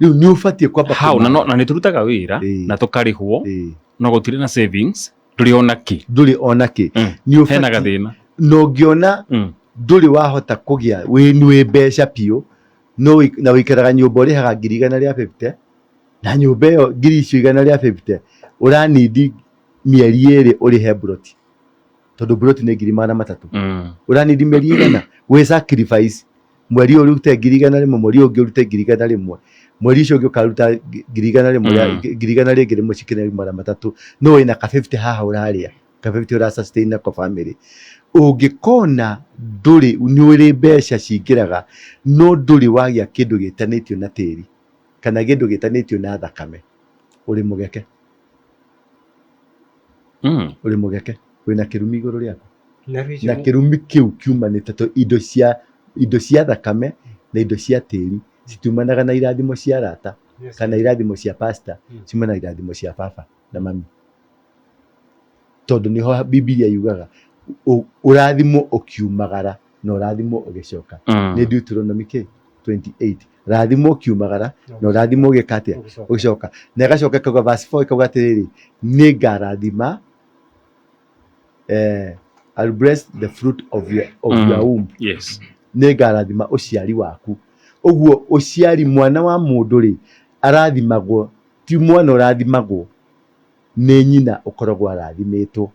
Rĩu nĩ ũbatiĩ kwamba hau na kũmenya. No, na nĩ tũrutaga wĩra na tũkarĩhwo, no gũtirĩ na savings, ndũrĩ ona kĩ. Ndũrĩ ona kĩ. Nĩ Hena ũbatiĩ gathĩna. Na ũngĩona ndũrĩ wahota kũgĩa wĩ mbeca biũ, no na wĩikaraga nyũmba ũrĩhaga 150,000, na nyũmba ĩyo ngiri icio 150 ũranindi mĩeri 2 ũrĩhe mburoti, tondũ mburoti nĩ 300,000. Ũranindi mĩeri 100 wĩ sacrifice, mweri ũyũ ũrute 100,000, mweri ũyũ ũngĩ ũrute 100,000, mweri ũcio ũngĩ ũkaruta 100,000 rĩa ngiri igana rĩngĩ rĩmwe, cikĩne 300, no wĩna ka 50 haha ũrarĩa, ka 50 ũra sustain nako family. Ũngĩkona ndũrĩ, nĩ ũrĩ mbeca cingĩraga no ndũrĩ wagĩa kĩndũ gĩtanĩtio na tĩri kana kĩndũ gĩtanĩtio na thakame, ũrĩ mũgeke. Ũrĩ mũgeke, wĩna kĩrumi igũrũ rĩaku. Na rĩu Na kĩrumi kĩu kiumanĩte to indo cia thakame na indo cia tĩri citiumanaga na irathimo cia arata kana irathimo cia pastor. Ciumanaga na irathimo cia baba na mami, tondũ nĩho Bibilia yugaga ũrathimwo ũkiumagara na ũrathimwo ũgĩcoka. Nĩ Deuteronomy kĩ 28, rathimwo ũkiumagara na ũrathimwo ũgĩka atĩa? Ũgĩcoka. Ũgĩcoka. Na ĩgacoka ĩkauga, verse 4 ĩkauga atĩrĩrĩ, nĩ ngarathima, I'll bless the fruit of your womb. Nĩ ngarathima ũciari waku. Ũguo ũciari, mwana wa mũndũ rĩ, arathimagwo, ti mwana ũrathimagwo nĩ nyina, ũkoragwo arathimĩtwo.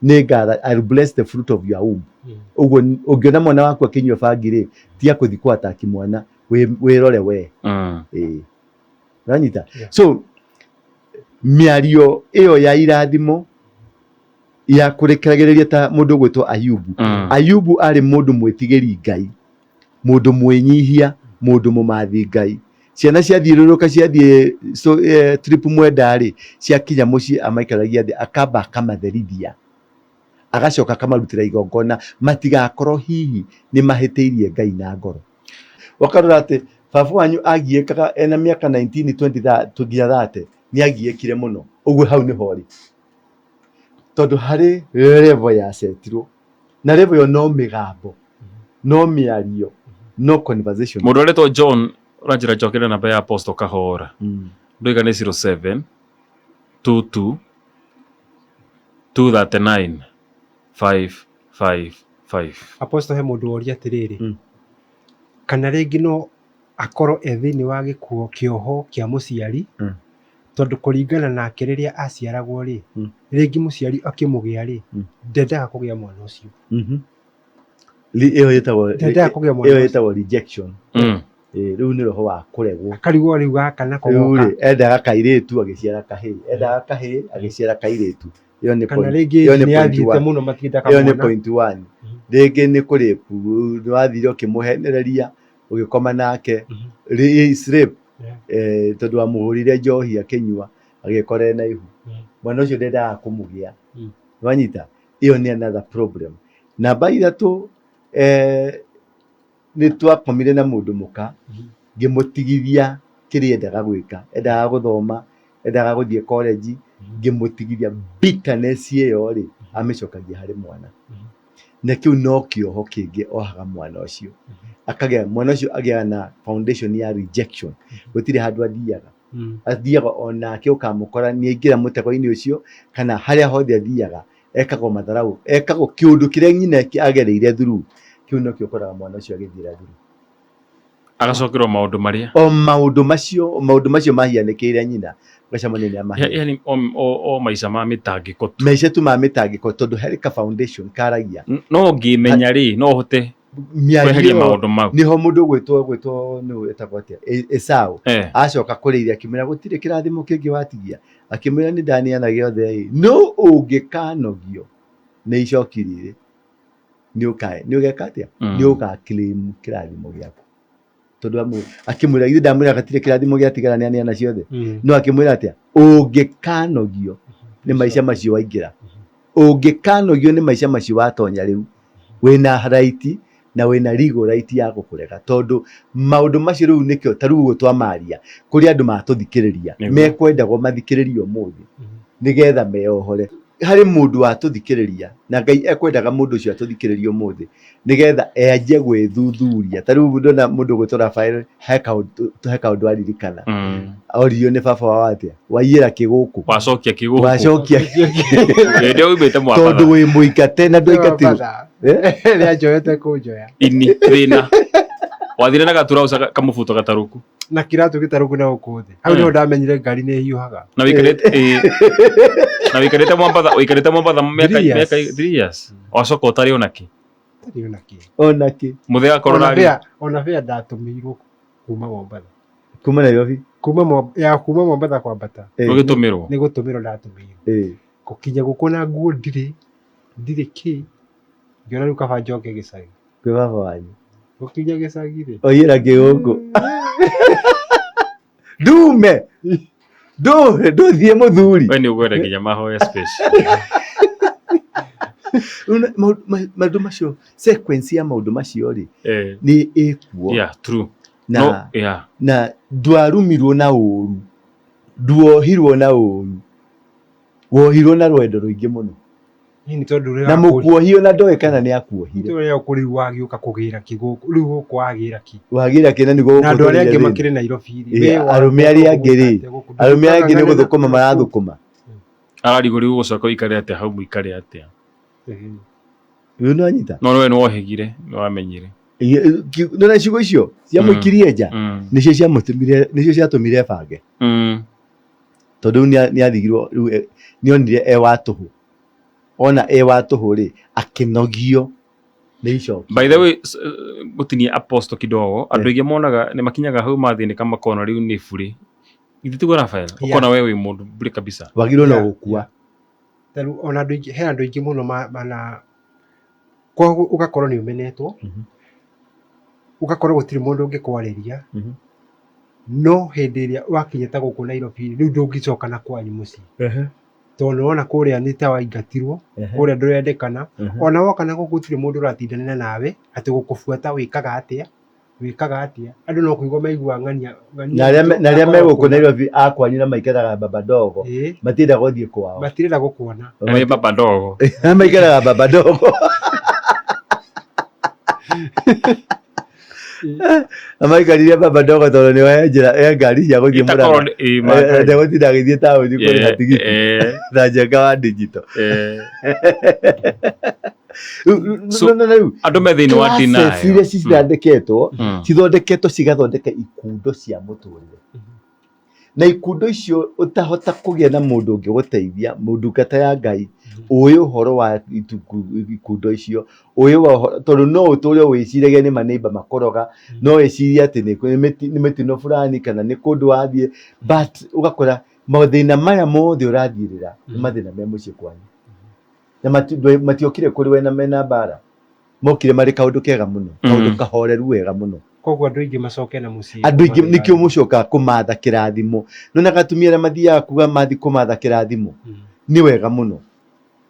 Nĩ ngara I'll bless the fruit of your womb. Ũguo ũngĩona mwana waku akĩnyua bangi rĩ, tiga kũthi kũ-attack mwana, wĩrore we. Ĩĩ, ũranyita? Yeah. So mĩario ĩyo ya irathimo ya kũrekeragĩrĩria, ta mũndũ ũgwĩtwo Ayubu. Ayubu arĩ mũndũ mwĩtigĩri Ngai, mũndũ mwĩnyihia, mũndũ mũmathi Ngai. Ciana ciathiũrũrũka, ciathiĩ so, trip mwenda rĩ, ciakinya mũciĩ amaikaragia thĩ, akamba akamatherithia, agacoka akamarutĩra igongona matigakorwo hihi nĩ mahĩtĩirie Ngai na ngoro. Ũkarora atĩ baba wanyu agiĩkaga ena mĩaka 19, 20, nginya 30, nĩ agiĩkire mũno. Ũguo hau nĩho rĩ, tondũ harĩ level yacetirwo, na level ĩyo no mĩgambo, no mĩario, no conversation. Mũndũ ũretwo John ũranjĩra njokere namba ya Apostle Kahora. Ndoiga nĩ 07 22 239 555. Apostle, he mũndũ woria atĩrĩrĩ, kana rĩngĩ no akorwo e thĩinĩ wa gĩkuo kĩoho kĩa mũciari, tondũ kũringana nake rĩrĩa aciaragwo rĩ, rĩngĩ mũciari akĩmũgĩa rĩ, ndendaga kũgĩa mwana ũcio. Ĩyo ĩtagwo Ndendaga kũgĩa mwana ĩyo ũcio. Ĩtagwo rejection. Ĩĩ, rĩu nĩ roho wa kũregwo. Akarigwo rĩu gaka nako Rĩu goka rĩ, endaga kairĩtu agĩciara kahĩĩ, endaga kahĩĩ agĩciara kairĩtu. Ĩyo nĩ kana point, rĩngĩ ĩyo nĩ nĩ point athiĩte one. mũno matiendaga Ĩyo nĩ mwana. point one. Rĩngĩ nĩ kũrĩpu, nĩ wathire ũkĩmũhenereria, ũgĩkoma nake. It's rape. Tondũ wamũhũrire njohi akĩnyua, agĩkora ena ihu. Mwana ũcio ndendaga kũmũgĩa. Wanyita? Ĩyo nĩ another problem. Namba 3, nĩ twakomire na mũndũ mũka, ngĩmũtigithia kĩrĩa endaga gwĩka, endaga gũthoma, endaga gũthiĩ college, ngĩmũtigithia. Bitterness ĩyo rĩ, amĩcokagia harĩ mwana. Na kĩu no kĩoho kĩngĩ ohaga mwana ũcio. Akagĩa, mwana ũcio agĩaga na foundation ya rejection. Gũtirĩ handũ athiaga. Athiaga onake ũkamũkora nĩ aingĩra mũtego-inĩ ũcio, kana harĩa hothe athiaga ekagwo matharau, ekagwo kĩũndũ kĩrĩa nyina agereire through, kĩu nokĩo ũkoraga mwana ũcio agĩthiĩra through. Agacokerwo maũndũ marĩa O maũndũ macio mahianĩkĩire nyina, ũgacemania nĩ amahiana. Yani o maica ma mĩtangĩko tu. Maica tu ma mĩtangĩko, tondũ harĩ ka foundation karagia. No ngĩmenya rĩ, no hote mĩario kweheria ĩyo. Maũndũ mau. Nĩho mũndũ gwĩtwo nũ etagwo atĩa, Esau acoka kũrĩ ithe akĩmwĩra gũtirĩ kĩrathimo kĩngĩ watigia, akĩmwĩra nĩ ndaneana gĩothe ĩ, no ũngĩkanogio nĩ icoki rĩrĩ, nĩ ũgeka atĩa? Nĩ ũga claim kĩrathimo gĩaku. Tondũ akĩmwĩra, githĩ ndamwĩra gatirĩ kĩrathimo gĩatigara nĩ aneana ciothe? No akĩmwĩra atĩa? Ũngĩkanogio nĩ maica macio waingĩra, ũngĩkanogio nĩ maica macio watonya rĩu, wĩna right na wĩna legal right ya gũkũrega, tondũ maũndũ macio rĩu nĩkĩo ta rĩu ũguo twamaria kũrĩ andũ matũthikĩrĩria mekwendagwo mathikĩrĩrie ũmũthĩ nĩgetha meohore. Harĩ mũndũ watũthikĩrĩria na Ngai ekwendaga mũndũ ũcio atũthikĩrĩrie ũmũthĩ nĩgetha enjie gwĩthuthuria. Ta rĩu ndona mũndũ ũgwĩtwo Rafael, he kaũndũ aririkana. Oririo nĩ baba wao atĩa, waiyĩra kĩ gũkũ? Wacokia kĩ gũkũ? Wacokia Hĩndĩ ĩyo uumĩte Mwambatha. Tondũ wĩ mũingate na ndwaingatirwo. Nĩanjoete kũnjoya. Ini thĩna. Wathire na gaturauca kamũbuto gatarũku. Na kiratũ gĩtarũku na gũkũ thĩ. Hau nĩho ndamenyire ngari nĩ ĩhiũhaga. Na wĩikarĩte ĩĩ. Na wĩikarĩte Mwambatha, wĩikarĩte Mwambatha mĩaka Three years. mĩaka 3 years. Wacoka ũtarĩ ona kĩ. Ndarĩ ona kĩ. Ona kĩ. Mũthee akorwo Ona na bĩa, ona bĩa ndatũmĩirwo kuma Mombatha. Kuma Nairobi. Kuma ya kuma Mombatha kwambata. Ũgĩtũmĩrwo. Nĩ gũtũmĩrwo ndatũmĩirwo. Gũkinya gũkũ na nguo ndirĩ, ndirĩ kĩ. Ngĩona rĩu kaba njoke gĩcagi. Kwĩ baba wanyu. Gũkinya gĩcagi rĩ. Oiyĩra kĩ gũkũ? Ndume. Ndũthiĩ mũthuri. We nĩ ũkwenda nginya mahoya space. Maũndũ macio, sequence ya maũndũ macio rĩ, nĩ ĩkuo. Yeah, true. Na, No, yeah. na ndwarumirwo na ũru, nduohirwo na ũru, wohirwo na rwendo rũingĩ mũno. Nĩ tondũ Na mũkuohio na ndoĩ kana nĩ akuohire. Tondũ ũrĩa rĩu wagĩũka kũgĩra kĩ gũkũ, rĩu gũkũ wagĩra kĩ? Wagĩra kĩ na nĩguo Na andũ arĩa angĩ makĩrĩ Nairobi rĩ. Arũme arĩa angĩ rĩ, arũme arĩa angĩ nĩ gũthũkũma marathũkũma. Ararigwo rĩu ũgũcoka ũikare atĩa hau mũikare atĩa. Rĩu nĩ wanyita? No we nĩ wohĩgire, nĩ wamenyire. Nĩ ciugo icio ciamũikirie nja, nĩcio ciamũtũmire, nĩcio ciatũmire bange. Tondũ rĩu nĩ athigirwo, rĩu nĩ onire e wa tũhũ. Ona e wa tũhũ rĩ, akĩnogio nĩ icoki. By the way, gũtinia apostle kidogo, andũ aingĩ monaga nĩ makinyaga hau mathĩnĩka makona rĩu nĩ burĩ. Githĩ tiguo Rafael? Ũkona we wĩ mũndũ burĩ kabisa. Wagĩrĩirwo no gũkua. Tarĩu ona andũ aingĩ, he andũ aingĩ mũno mana kwa ũgakorwo nĩ ũmenetwo, ũgakorwo gũtirĩ mũndũ ũngĩkwarĩria, no hĩndĩ ĩrĩa wakinya ta gũkũ Nairobi rĩu ndũngĩcoka na kwanyu mũciĩ. Tondũ nĩwona kũrĩa nĩ ta waingatirwo, kũrĩa ndũrendekana, ona woka na gũkũ gũtirĩ mũndũ ũratindanĩra nawe atĩ gũkũbuata wĩkaga atĩa, wĩkaga atĩa, andũ no kũigua maiguaga ng'ania ng'ania Na arĩa me gũkũ Nairobi a kwanyu na maikaraga baba ndogo, matienda gũthiĩ kwao. Matirenda gũkuona. Na nĩ baba ndogo. Maikaraga baba ndogo. Na maikarire baba ndogo tondũ nĩho he njĩra he ngari cia gũthiĩ Itakorwo Mũrang'a. nĩ- Ndegũtinda agĩthiĩ taũni kũrĩha tigiti na njenga wa digital. So, andũ me thĩinĩ wa Classes denial. iria cithondeketwo cithondeketwo cigathondeka ikundo cia mũtũrĩre, na ikundo icio ũtahota kũgĩa na mũndũ ũngĩgũteithia, ndungata ya Ngai ũĩ ũhoro wa ikundo icio, ũĩ wa ũhoro, tondũ no ũtũre wĩciragia nĩ maneiba makũroga, no wĩcirie atĩ nĩ mĩtino fulani kana nĩ kũndũ wathiĩ, but ũgakora mathĩna maya mothe ũrathiĩrĩra nĩ mathĩna me mũciĩ kwanyu, na matiokire kũrĩ we na mena mbara, mokire marĩ kaũndũ kega mũno, kaũndũ kahoreru wega mũno. Koguo andũ aingĩ macoke na mũciĩ. Andũ aingĩ nĩkĩo mũcokaga kũmatha kĩrathimo. Nyonaga atumia arĩa mathiaga kuga mathi kũmatha kĩrathimo, nĩ wega mũno.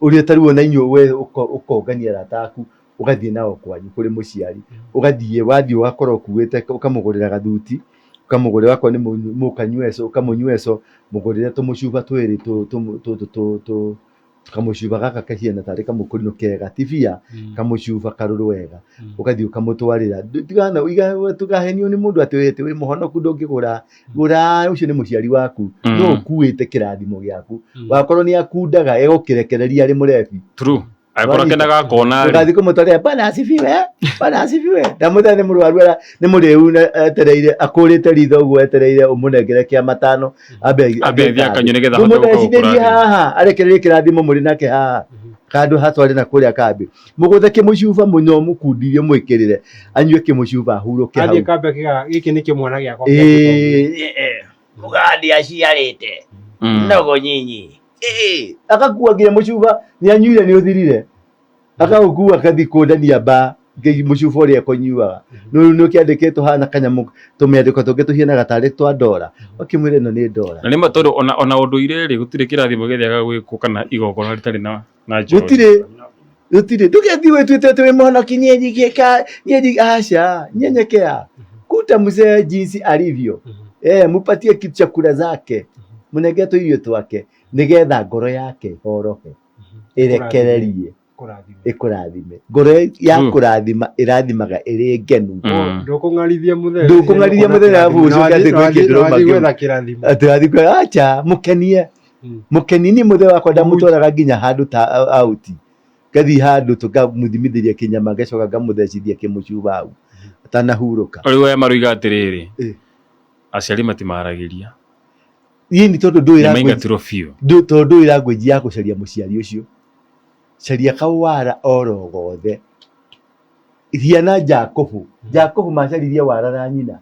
Ũrĩa ta rĩu ona inyuĩ we ũkongania arata aku ũgathiĩ nao kwanyu kũrĩ mũciari, ũgathiĩ wathiĩ ũgakorwo ũkuĩte ũkamũgũrĩra gathuti, ũkamũgũrĩra okorwo nĩ mũkanyueco ũkamũnyueco, mũgũrĩre tũmũcuba twĩrĩ tũtũ kamũcuba gaka kahiana tarĩ kamũkũrinũ kega ti bia, kamũcuba karũrũ wega, ũgathiĩ ũkamũtwarĩra. Ndũkahenio nĩ mũndũ atĩ atĩ wĩ mũhonoku ndũngĩgũra, gũra, ũcio nĩ mũciari waku, no ũkuĩte kĩrathimo gĩaku, wakorwo nĩ akundaga egũkĩrekereria arĩ mũrebi. True. Angĩkorwo akenaga akona rĩ. Ndũgathiĩ kũmũtwarĩra bwana asifiwe, bwana asifiwe. Ndamwĩta nĩ mũrwaru nĩ mũrĩu na etereire akũrĩte ritho ũguo etereire ũmũnengere kĩa matano ambe Ambe athiĩ akanyue nĩgetha ahote gũka mũmũthecithĩrie gũkũrathima. haha arekererie kĩrathimo mũrĩ nake haha kandũ hatware na kũrĩa kambĩ mũgũthe kĩmũcuba mũnyo mũkundirie mwĩkĩrĩre anyue kĩmũcuba ahurũke hau. Athiĩ kambĩ akiugaga gĩkĩ nĩ kĩmwana gĩakwa. Ĩĩ, mũgandi aciarĩte nogo nyinyi. Ĩĩ, agakua nginya mũcuba nĩ anyuire nĩ ũthirire, akaũkua akathi kũndania mbaa. Mũcuba ũrĩa ekũnyuaga. Nĩ nĩ ũkĩandĩkĩtwo haha na kanyamũ tũmĩandĩko tũngĩ tũhianaga tarĩ twa ndora. Ũkĩmwĩra ĩno nĩ ndora. Na nĩ ma tondũ ona ũndũire rĩ, gũtirĩ kĩrathimo gĩthiaga gwĩkwo kana igongona rĩtarĩ na njohi. Gũtirĩ. Gũtirĩ. Ndũgethiĩ wĩtuĩte atĩ wĩ mũhonoki niĩ njigĩka niĩ nji aca nyenyekea. Kuta mzee jinsi alivyo. Eh, mupatie kitu chakula zake. Mũnenge tũirio twake nĩgetha ngoro yake ĩhorohe. Ĩrekererie. Ĩkũrathime. Ngoro ya kũrathima ĩrathimaga ĩrĩ ngenu. Ndũkũng'arithia mũthenya. Ndũkũng'arithia mũthenya arabu ũcoke atĩ gwĩ kĩndũ ũrauma gwetha kĩrathimo. Atĩ wathiĩ kwetha acha mũkenie. Mũkenie niĩ mũthee wakwa ndamũtwaraga nginya handũ ta out. Ngathiĩ handũ tũkamũthimithĩria kĩnyama ngacoka ngamũthecithia kĩmũcuba hau atanahurũka. Rĩu aya maroiga atĩrĩrĩ, aciari matimaragĩria. Ĩni tondũ ndũĩ Nĩ maingatirwo biũ. Tondũ ndũĩ language ya gũcaria mũciari ũcio. Caria kawara oro gothe. Hiana Jakubu. Jakubu macaririe wara na nyina.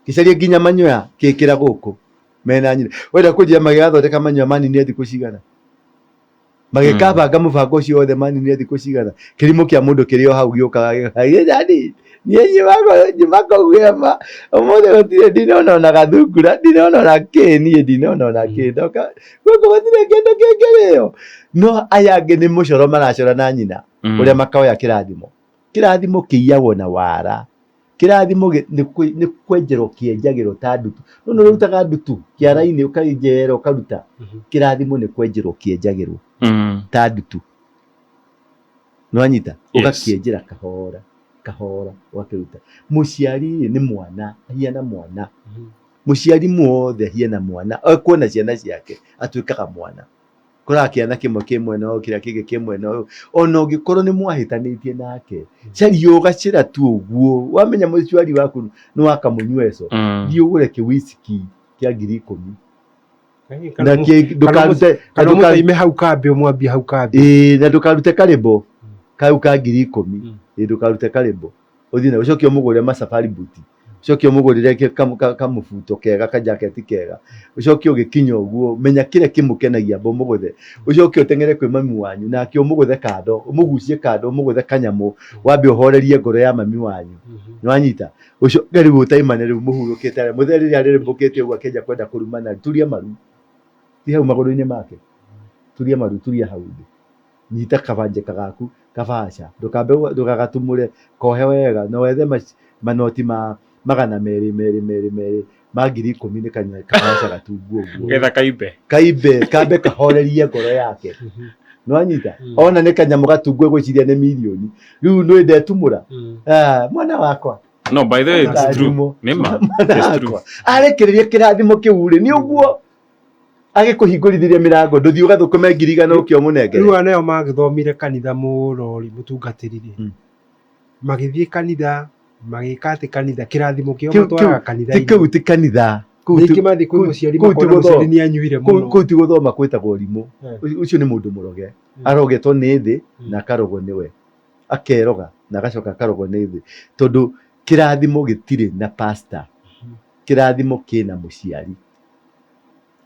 Gĩcaria nginya manyoya kĩkĩra gũkũ mena nyina. Wenda kũnjĩra magĩgathondeka manyoya maninire thikũ cigana? Magĩkabanga mũbango ũcio wothe maninire thikũ cigana? Kĩrimũ kĩa mũndũ kĩrĩ o hau gĩũkaga gĩkaga, daddy niĩ nyuma kũu gĩama ũmũthĩ gũtirĩ ndinona ona gathungura ndinona ona kĩ niĩ ndinona ona kĩ ndoka gũkũ gũtirĩ kĩndũ kĩngĩrĩo. No aya angĩ nĩ mũcoro maracora na nyina ũrĩa makoya kĩrathimo. Kĩrathimo kĩiyagwo na wara. Kĩrathimo nĩ kwenjerwo kĩenjagĩrwo ta ndutu. No nĩ ũrutaga ndutu kĩara-inĩ ũkaenjera ũkaruta. Kĩrathimo nĩ kwenjerwo kĩenjagĩrwo ta ndutu. Nĩ wanyita? Ũgakĩenjera kahora kahora ũgakĩruta. Mũciari rĩ nĩ mwana, ahiana mwana. Mũciari mwothe ahiana mwana. Ekuona ciana ciake atuĩkaga mwana. Koraga kĩana kĩmwe kĩ mwena ũyũ kĩrĩa kĩngĩ kĩ mwena ũyũ. Ona ũngĩkorwo nĩ mwahĩtanĩtie nake, caria ũgacĩra tu ũguo. Wamenya mũciari waku nĩ wa kamũnyueco, thiĩ ũgũre kĩ whisky kĩa 10,000. Na ndũkarute kana ũmũcaime hau kambĩ ũmwambie hau kambĩ. Ĩĩ na ndũkarute karĩmbo kau ka 10,000. Ĩĩ ndũkarute karĩmbo. Ũthiĩ na ũcoke ũmũgũrĩre ma safari boot. Ũcoke ũmũgũrĩre kamũbuto kega kajaketi kega. Ũcoke ũgĩkinya ũguo menya kĩrĩa kĩmũkenagia amba ũmũgũthe. Ũcoke ũteng'ere kwĩ mami wanyu nake ũmũgũthe kando, ũmũgucie kando ũmũgũthe kanyamũ wambe ũhorerie ngoro ya mami wanyu. Nĩwanyita? Ũcoke rĩu ũtaimane rĩu mũhurũkĩte harĩa. Mũthee rĩrĩa arĩrĩmbũkĩte ũguo akĩanjia kwenda kũrumana turia maru. Ti hau magũrũ-inĩ make? Turia maru turia hau thĩ. Nyita kabanjĩka gaku kabaca ndũkambe ndũgagatumũre kohe wega na wethe manoti ma 200 merĩ merĩ merĩ ma 10,000 nĩ kanyua kabaca gatungu ũguo Getha kaimbe. Kaimbe kambe kahorerie ngoro yake. Nĩwanyita? Ona nĩ kanyamũ gatungu egwĩciria nĩ mirioni rĩu nĩ ndetumũra. Ah, mwana wakwa. No, by the way, it's true. Kĩrathimo. Nĩ ma. Mwana It's true. wakwa arekereria kĩrathimo kĩu rĩ nĩ ũguo agĩkũhingũrithĩria mĩrango ndũthiĩ ũgathũkũme 100,000 ũke ũmũnengere. Rĩu aya nao magĩthomire kanitha mũno rĩ, mũtungatĩri rĩ, magĩthiĩ kanitha magĩka atĩ kanitha kĩrathimo kĩao matwaraga kanitha-inĩ. Kĩu ti kanitha. Rĩngĩ mathiĩ kwĩ mũciari makona mũciari nĩ anyuire mũno. Kũu ti gũthoma kwĩtagwo ũrimũ. Ũcio nĩ mũndũ mũroge. Arogetwo nĩ thĩ na akarogwo nĩwe. Akeroga na agacoka akarogwo nĩ thĩ. Tondũ kĩrathimo gĩtirĩ na pastor. Kĩrathimo kĩna mũciari.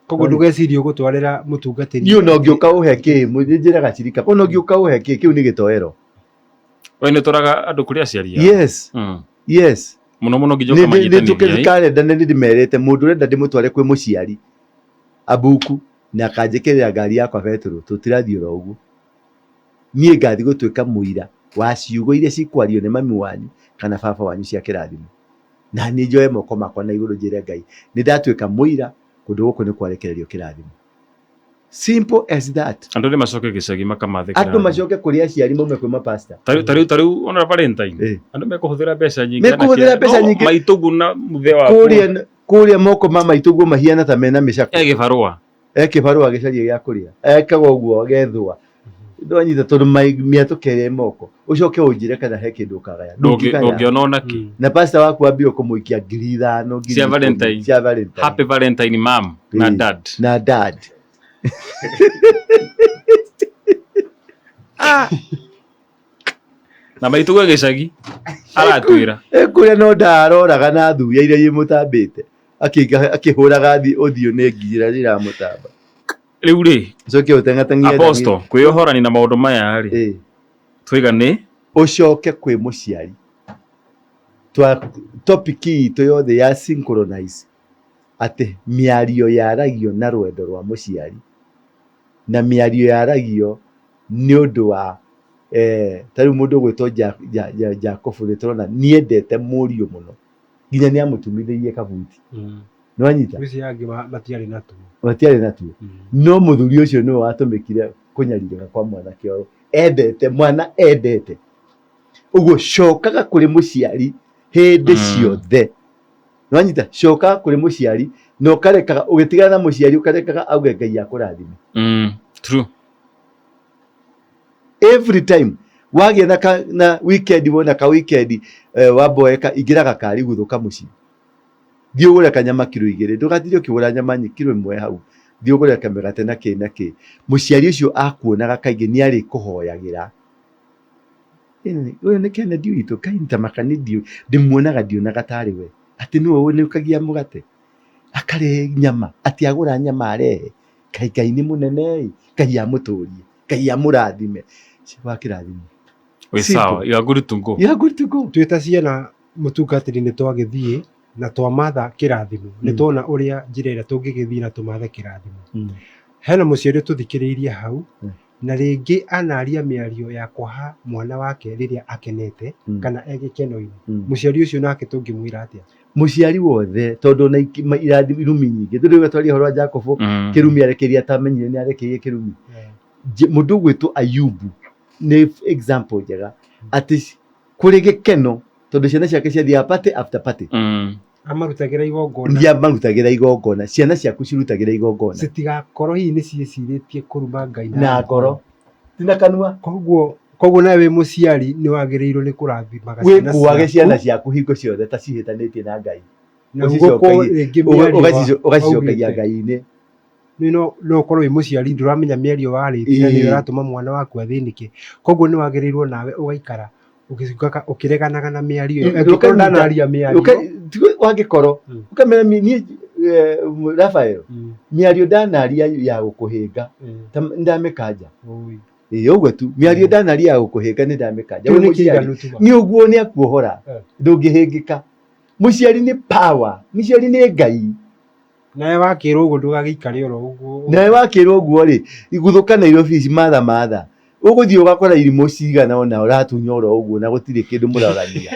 Koguo ndũgecirie ũgũtwarĩra mũtungatĩri. Niĩ ona ũngĩũka ũhe kĩ, njĩraga cirika, ona ũngĩũka ũhe kĩ, kĩu nĩ gĩtoero. We nĩ ũtwaraga andũ kũrĩ aciari ao? Yes. Yes. Mũno mũno nginya Nĩ ũkamanyitanithia. Karenda nĩ ndĩmerĩte mũndũ ũrenda ndĩmũtware kwĩ mũciari abuku na akanjĩkĩrĩra ngari yakwa betũrũ tũtirathiĩ oro ũguo. Niĩ ngathiĩ gũtuĩka mũira wa ciugo iria cikwario nĩ mami wanyu kana baba wanyu cia kĩrathimo. Na niĩ njoe moko makwa na igũrũ njĩre Ngai nĩ ndatuĩka mũira kũndũ gũkũ nĩ kwarekererio kĩrathimo. Simple as that. Andũ nĩ macoke gĩcagi makamathe Andũ macoke kũrĩ aciari maume kwĩ mapasta. Ta rĩu ona Valentine. Andũ mekũhũthĩra mbeca nyingĩ. Mekũhũthĩra mbeca nyingĩ. Maitũguo na mũthee waku. Kũrĩa moko ma maitũguo mahiana ta mena mĩcakwe. E kĩbarũa. E kĩbarũa gĩcaria gĩa kũrĩa. Ekaga ũguo agethũa. Ndwanyita tondũ mĩatũka ĩrĩa ĩ moko. Ũcoke ũnjĩre kana he kĩndũ ũkagaya. Ndũngĩgaya. Ndũngĩona ona kĩ. Na pastor waku ambie kũmũikia 5,000, ngiri Cia ikũmi, Valentine. Cia Valentine. Happy Valentine mom na dad. Na dad. Na maitũguo gĩcagi aratwĩra. Ekũrĩa no ndaroraga na thuya iria imũtambĩte. Akĩhũraga ũthiũ nĩ ngi iria iramũtamba. Rĩu rĩ, Ũcoke ũteng'ateng'ie Apostle, kwĩyohorani na maũndũ maya rĩ, twaiga nĩ Ũcoke kwĩ mũciari. Twa topic itũ yothe ya synchronize atĩ mĩario yaragio na rwendo rwa mũciari na mĩario yaragio nĩ ũndũ wa ta rĩu mũndũ ũgwĩtwo Jacobu nĩ tũrona nĩendete mũriũ mũno nginya nĩ amũtumithĩirie kabuti. Nĩwanyita? Acio angĩ matiarĩ natuo. Matiarĩ natuo. No mũthuri ũcio nĩwe watũmĩkire kũnyarirĩka kwa mwanake ũyũ. Endete, mwana endete. Ũguo cokaga kũrĩ mũciari hĩndĩ ciothe. Nĩwanyita? Cokaga kũrĩ mũciari na ũkarekaga ũgĩtigana na mũciari ũkarekaga auge Ngai akũrathime. True. Every time wagĩa na, ka, na weekend wona ka weekend wamboeka ingĩra gakari guthũka mũciĩ. Thiĩ ũgũre kanyama kiro igĩrĩ, ndũgatinde ũkĩgũra nyama kiro ĩmwe hau. Thiĩ ũgũre kamĩgate na kĩ na kĩ. Mũciari ũcio akuonaga kaingĩ nĩ arĩkũhoyagĩra. Ũyũ nĩ Kennedy witũ, Kai tamaka nĩ ndiũ, ndĩmuonaga ndionaga tarĩ we. Atĩ nĩwe ũnĩũkagia mũgate, akarehe nyama, atĩ agũra nyama arehe. Kai Ngai nĩ mũnene ĩ, Ngai amũtũrie, Ngai amũrathime. Wa kĩrathimo. Wĩ sawa, you are good to go. You are good to go. Twĩ ta ciana mũtungatĩri nĩ twagĩthiĩ na twamatha kĩrathimo, nĩ tuona ũrĩa njĩra ĩrĩa tũngĩgĩthiĩ na tũmathe kĩrathimo. Hena mũciari ũtũthikĩrĩirie hau na rĩngĩ anaria mĩario ya kwaha mwana wake rĩrĩa akenete kana e gĩkeno-inĩ. Mũciari ũcio nake tũngĩmwĩra atĩa? Mũciari wothe tondũ ona irumi nyingĩ tondũ rĩu twaria ũhoro wa Jacobo kĩrumi arekeire atamenyire nĩ arekeire kĩrumi. Mũndũ ũgwĩtwo Ayubu nĩ example njega atĩ kũrĩ gĩkeno tondũ ciana ciake ciathiaga party after party. Amarutagĩra igongona. Ndiamarutagĩra igongona. Ciana ciaku cirutagĩra igongona. Citigakorwo hihi nĩ ciĩcirĩtie kũruma Ngai na ngoro. Ti na kanua. Koguo nawe wĩ mũciari nĩ wagĩrĩirwo nĩ kũrathimaga ciana ciaku. Wĩkuage ciana ciaku hingo ciothe ta cihĩtanĩtie na Ngai. Na gũkorwo rĩngĩ mĩario Ũgacicokagia Ngai-inĩ. No ũkorwo wĩ mũciari ndũramenya mĩario warĩtie na nĩyo ĩratũma mwana waku athĩnĩke. Koguo nĩ wagĩrĩirwo nawe ũgaikara ũkĩreganaga na mĩario ĩyo. Angĩkorwo ndanaria mĩario. Wangĩkorwo ũkamera niĩ Raphael mĩario ndanaria ya gũkũhĩnga ndamĩkanja. Ĩĩ ũguo tu mĩario ndanaria ya gũkũhĩnga nĩ ndamĩkanja. Nĩ ũguo nĩ akuohora ndũngĩhĩngĩka. Mũciari nĩ power, mũciari nĩ Ngai. Nawe wakĩrwo ũguo ndũgagĩikare oro ũguo. Nawe wakĩrwo ũguo rĩ, guthũka Nairobi ici matha matha. Ũgũthiĩ ũgakora irimũ cigana ũna ũratunya oro ũguo na gũtirĩ kĩndũ mũrorania.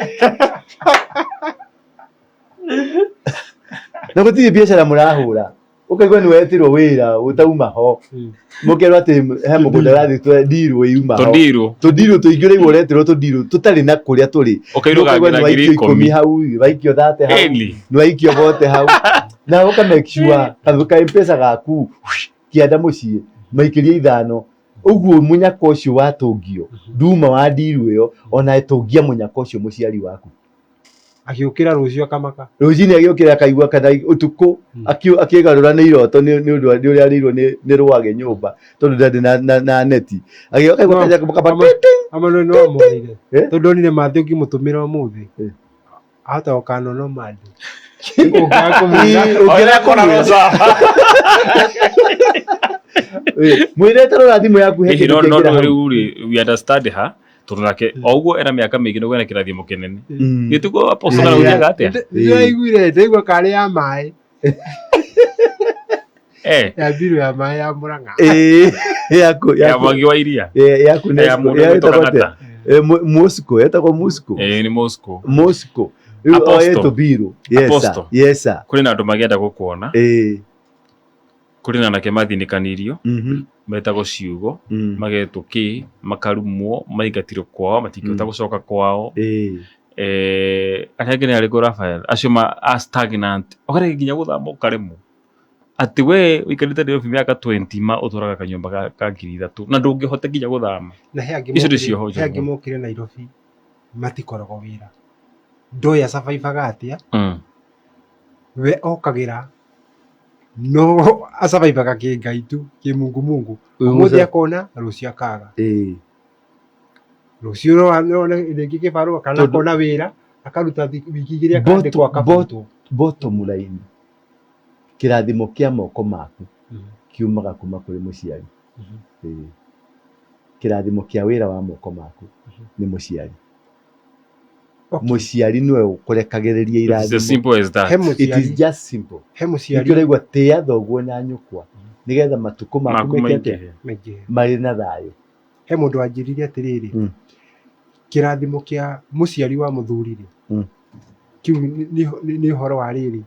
Na gũtirĩ biacara mũrahũra. Ũkaigua nĩ wetĩrwo wĩra ũtauma ho. Mũkerwo atĩ he mũgũnda ũrathiĩ ndirũ yuma ho. Tũndirũ. Tũndirũ tũingĩ ũraigua ũretĩrwo tũndirũ tũtarĩ na kũrĩa tũrĩ. Ũkairwo Ũkaigua ũgagĩra nĩ ngiri waikio ikũmi ikũmi. hau, waikio thate hau. Ĩni. Nĩ waikio bote hau. Na ũka make sure ka M-Pesa gaku kĩanda mũciĩ maikĩrie ithano. Ũguo mũnyaka ũcio watũngio nduma wa ndiru ĩyo ona ĩtũngia mũnyaka ũcio mũciari waku. Agĩũkĩra rũciũ akamaka. Rũcinĩ agĩũkĩra akaigua kana ũtukũ akĩgarũra nĩ iroto nĩ ũndũ wa nĩ ũrĩa arĩirwo nĩ rwagĩ nyũmba tondũ ndarĩ na neti. Agĩũka akaigua kanyamũ kaba ting ting. Ama nĩ wamonire. Tondũ onire mathĩ ũngĩmũtũmĩra ũmũthĩ. Ahota gũkana no mandi. Ũngĩaga kũmwĩra. Mwĩre tarora thimũ yaku he Hihi kĩndũ no no kĩngĩra hau. rĩu rĩ we understand her tondũ nake o ũguo ena mĩaka mĩingĩ nĩguo ena kĩrathimo kĩnene. Gĩtiguo apostle kana ũthiaga atĩa? Ndĩraiguire ndaigua karĩ ya maĩ. Eh. Ya mbirũ ya maĩ ya Mũrang'a. Yaku Ya Mwangi wa Iria. Yaku Ya mũndũ ũgwĩtwo Kang'ata. Moscow etagwo Moscow. Nĩ Moscow. Moscow. Rĩu Apostle. oetwo mbirũ. Yes sir. Apostle. Yes sir. Kũrĩ na andũ mangĩenda gũkuona. Kũrĩ na anake mathinĩkanirio metagwo ciugo magetwo kĩ makarumwo maingatirwo kwao matingĩhota gũcoka kwao. Arĩa angĩ nĩ arĩkũ Raphael? Acio ma a stagnant ũkarega nginya gũthama ũkaremwo. Atĩ we ũikarĩte Nairobi mĩaka 20 ma ũtũraga kanyũmba ka ngiri ithatũ na ndũngĩhota nginya gũthama. Na he angĩ Icio nĩ mokire cioho he angĩ njũru. mokire Nairobi matikoragwo wĩra. Ndoĩ acabaibaga atĩa we okagĩra no acabaibaga kĩngai tu kĩmungumungu. Ũmũthĩ akona rũciũ akaga. Rũciũ no one rĩngĩ kĩbarũa kana akona wĩra akaruta wiki igĩrĩ akandĩkwo akabutwo. Bottom line kĩrathimo kĩa moko maku kiumaga kuma kũrĩ mũciari. Kĩrathimo kĩa wĩra wa moko maku nĩ mũciari. Mũciari nĩwe ũkũrekagĩrĩria It's as irathimo. simple as that. He It is mũciari, just simple. he Nĩkĩo mũciari ũraigua tĩĩa thoguo na nyũkwa nĩgetha matukũ maku Maku meke atĩa? maingĩhe. Maingĩhe. Marĩ na thayũ. He mũndũ wanjĩrire atĩrĩrĩ, kĩrathimo kĩa mũciari wa mũthuri rĩ, kĩu nĩ ũhoro wa rĩrĩ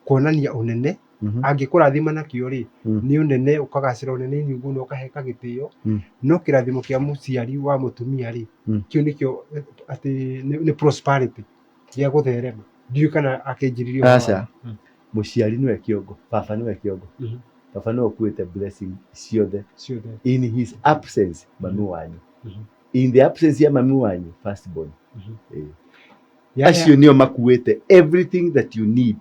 kuonania ũnene. Angĩkũrathima nakĩo rĩ, nĩ ũnene, ũkagacĩra ũnene-inĩ ũguo na ũkaheka gĩtĩo. No kĩrathimo kĩa mũciari wa mũtumia rĩ, kĩu nĩkĩo atĩ nĩ prosperity gĩa gũtherema. Ndiũĩ kana akĩnjĩrire ũhoro wa- Aca. Mũciari nĩwe kĩongo, baba nĩwe kĩongo. Baba nĩwe ũkuĩte blessing ciothe. Ciothe. In his absence, mami wanyu. In the absence ya mami wanyu, first born. Acio nĩo makuĩte everything that you need.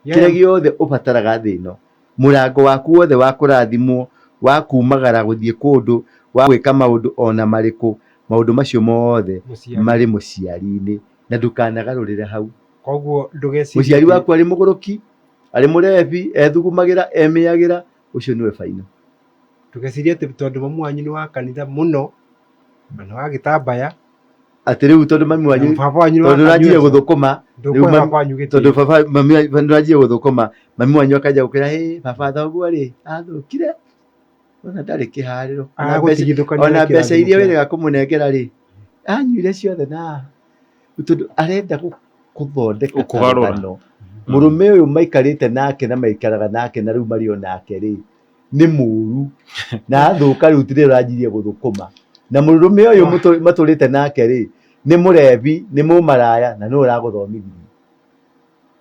Kĩrĩa gĩothe ũbataraga thĩ ĩno, mũrango waku wothe wa kũrathimwo, wa kumagara gũthiĩ kũndũ, wa gwĩka maũndũ ona marĩkũ, maũndũ macio mothe Mũciari. marĩ mũciari-inĩ, na ndũkanagarũrĩre hau. Koguo ndũgecirie Mũciari atĩ- waku arĩ mũgũrũki, arĩ mũrebi, ethugumagĩra, emĩagĩra, ũcio nĩwe baino. Ndũgecirie atĩ tondũ mamu wanyu nĩ wa kanitha mũno na nĩ wa gĩtambaya, Atĩ rĩu tondũ mami wanyu na baba wanyu nĩ wa tondũ ũranjire kanyua, gũthũkũma, ndũkũhe rĩu baba wanyu gĩtĩo. Tondũ baba mami nĩũranjire gũthũkũma, mami wanyu akanjia gũkwĩra, "Hĩ, baba thoguo rĩ, athũkire. Ona ndarĩ kĩharĩro. Ona mbeca Aragũtigithũkania ona na mbeca kĩrathimo iria kĩa- wĩrĩga kũmũnengera rĩ, anyuire ciothe na tondũ arenda gũthondeka Gũkũgarũra. karũgano. Mũrũme ũyũ maikarĩte nake na maikaraga nake na rĩu marĩ o nake rĩ, nĩ mũru na athũka rĩu tirĩ ũranjirie gũthũkũma. Na mũrũme ũyũ matũrĩte nake rĩ, nĩ mũrebi, nĩ mũmaraya na nĩwe ũragũthomithirie.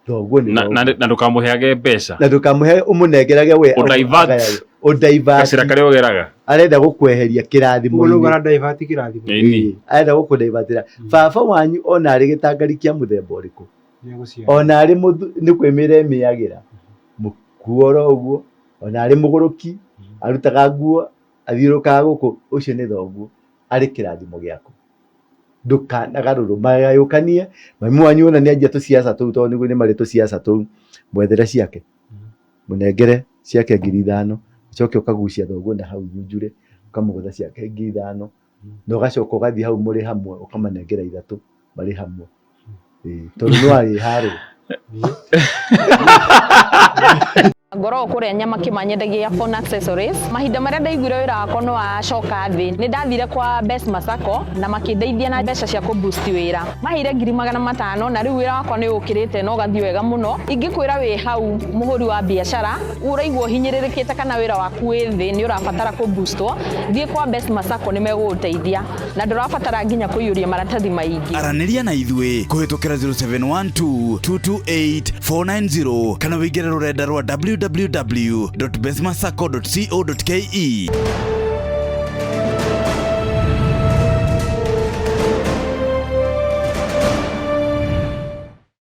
Thoguo nĩ Na thoguo. na na ndũkamũheage mbeca. Na ndũkamũhe, ũmũnengerage we Ũdivert. agayage. Ũdivert. Gacĩra karĩa ũgeraga. Arenda gũkweheria Ũguo nĩguo kĩrathimo-inĩ. aradivert kĩrathimo. Ĩni. Ĩĩ, arenda gũkũdivertĩra. Baba wanyu ona arĩ gĩtangari kĩa mũthemba ũrĩkũ, Nĩegũciara. ona arĩ nĩ kwĩmĩra emĩagĩra, mũkuo oro ũguo, ona arĩ mũgũrũki, arutaga nguo, athiũrũrũkaga gũkũ, ũcio nĩ thoguo, arĩ kĩrathimo gĩaku. Ndũkanagarũrwo, magayũkanie. Mami wanyu ona nĩanjia tũciaca tũu, tondũ nĩguo nĩ marĩ tũciaca tũu, mwethere ciake, mũnengere ciake 5,000, ũcoke ũkagucia thoguo na hau nyunjure, ũkamũgũtha ciake 5,000, na ũgacoka ũgathiĩ hau mũrĩ hamwe ũkamanengera 3 marĩ hamwe. Ĩĩ, tondũ no arĩharwo. Ngoragwo kũrĩa nyama kĩmanyendagia phone accessories. Mahinda marĩa ndaiguire wĩra wakwa nĩ wacoka thĩ, nĩ ndathire kwa Best Masako na makĩndeithia na mbeca cia kũ boost wĩra. Maheire 500,000 na rĩu wĩra wakwa nĩ ũkĩrĩte na ũgathiĩ wega mũno. Ingĩkwĩra wĩ hau mũhũri wa biacara, ũraigua ũhinyĩrĩrĩkĩte kana wĩra waku wĩ thĩ nĩ ũrabatara kũ boostwo, thiĩ kwa Best Masako nĩ megũgũteithia na ndũrabatara nginya kũiyũria maratathi maingĩ. Aranĩria na ithuĩ kũhĩtũkĩra 0712 228 490 kana wĩingĩre rũrenda rwa www.bestmasacco.co.ke.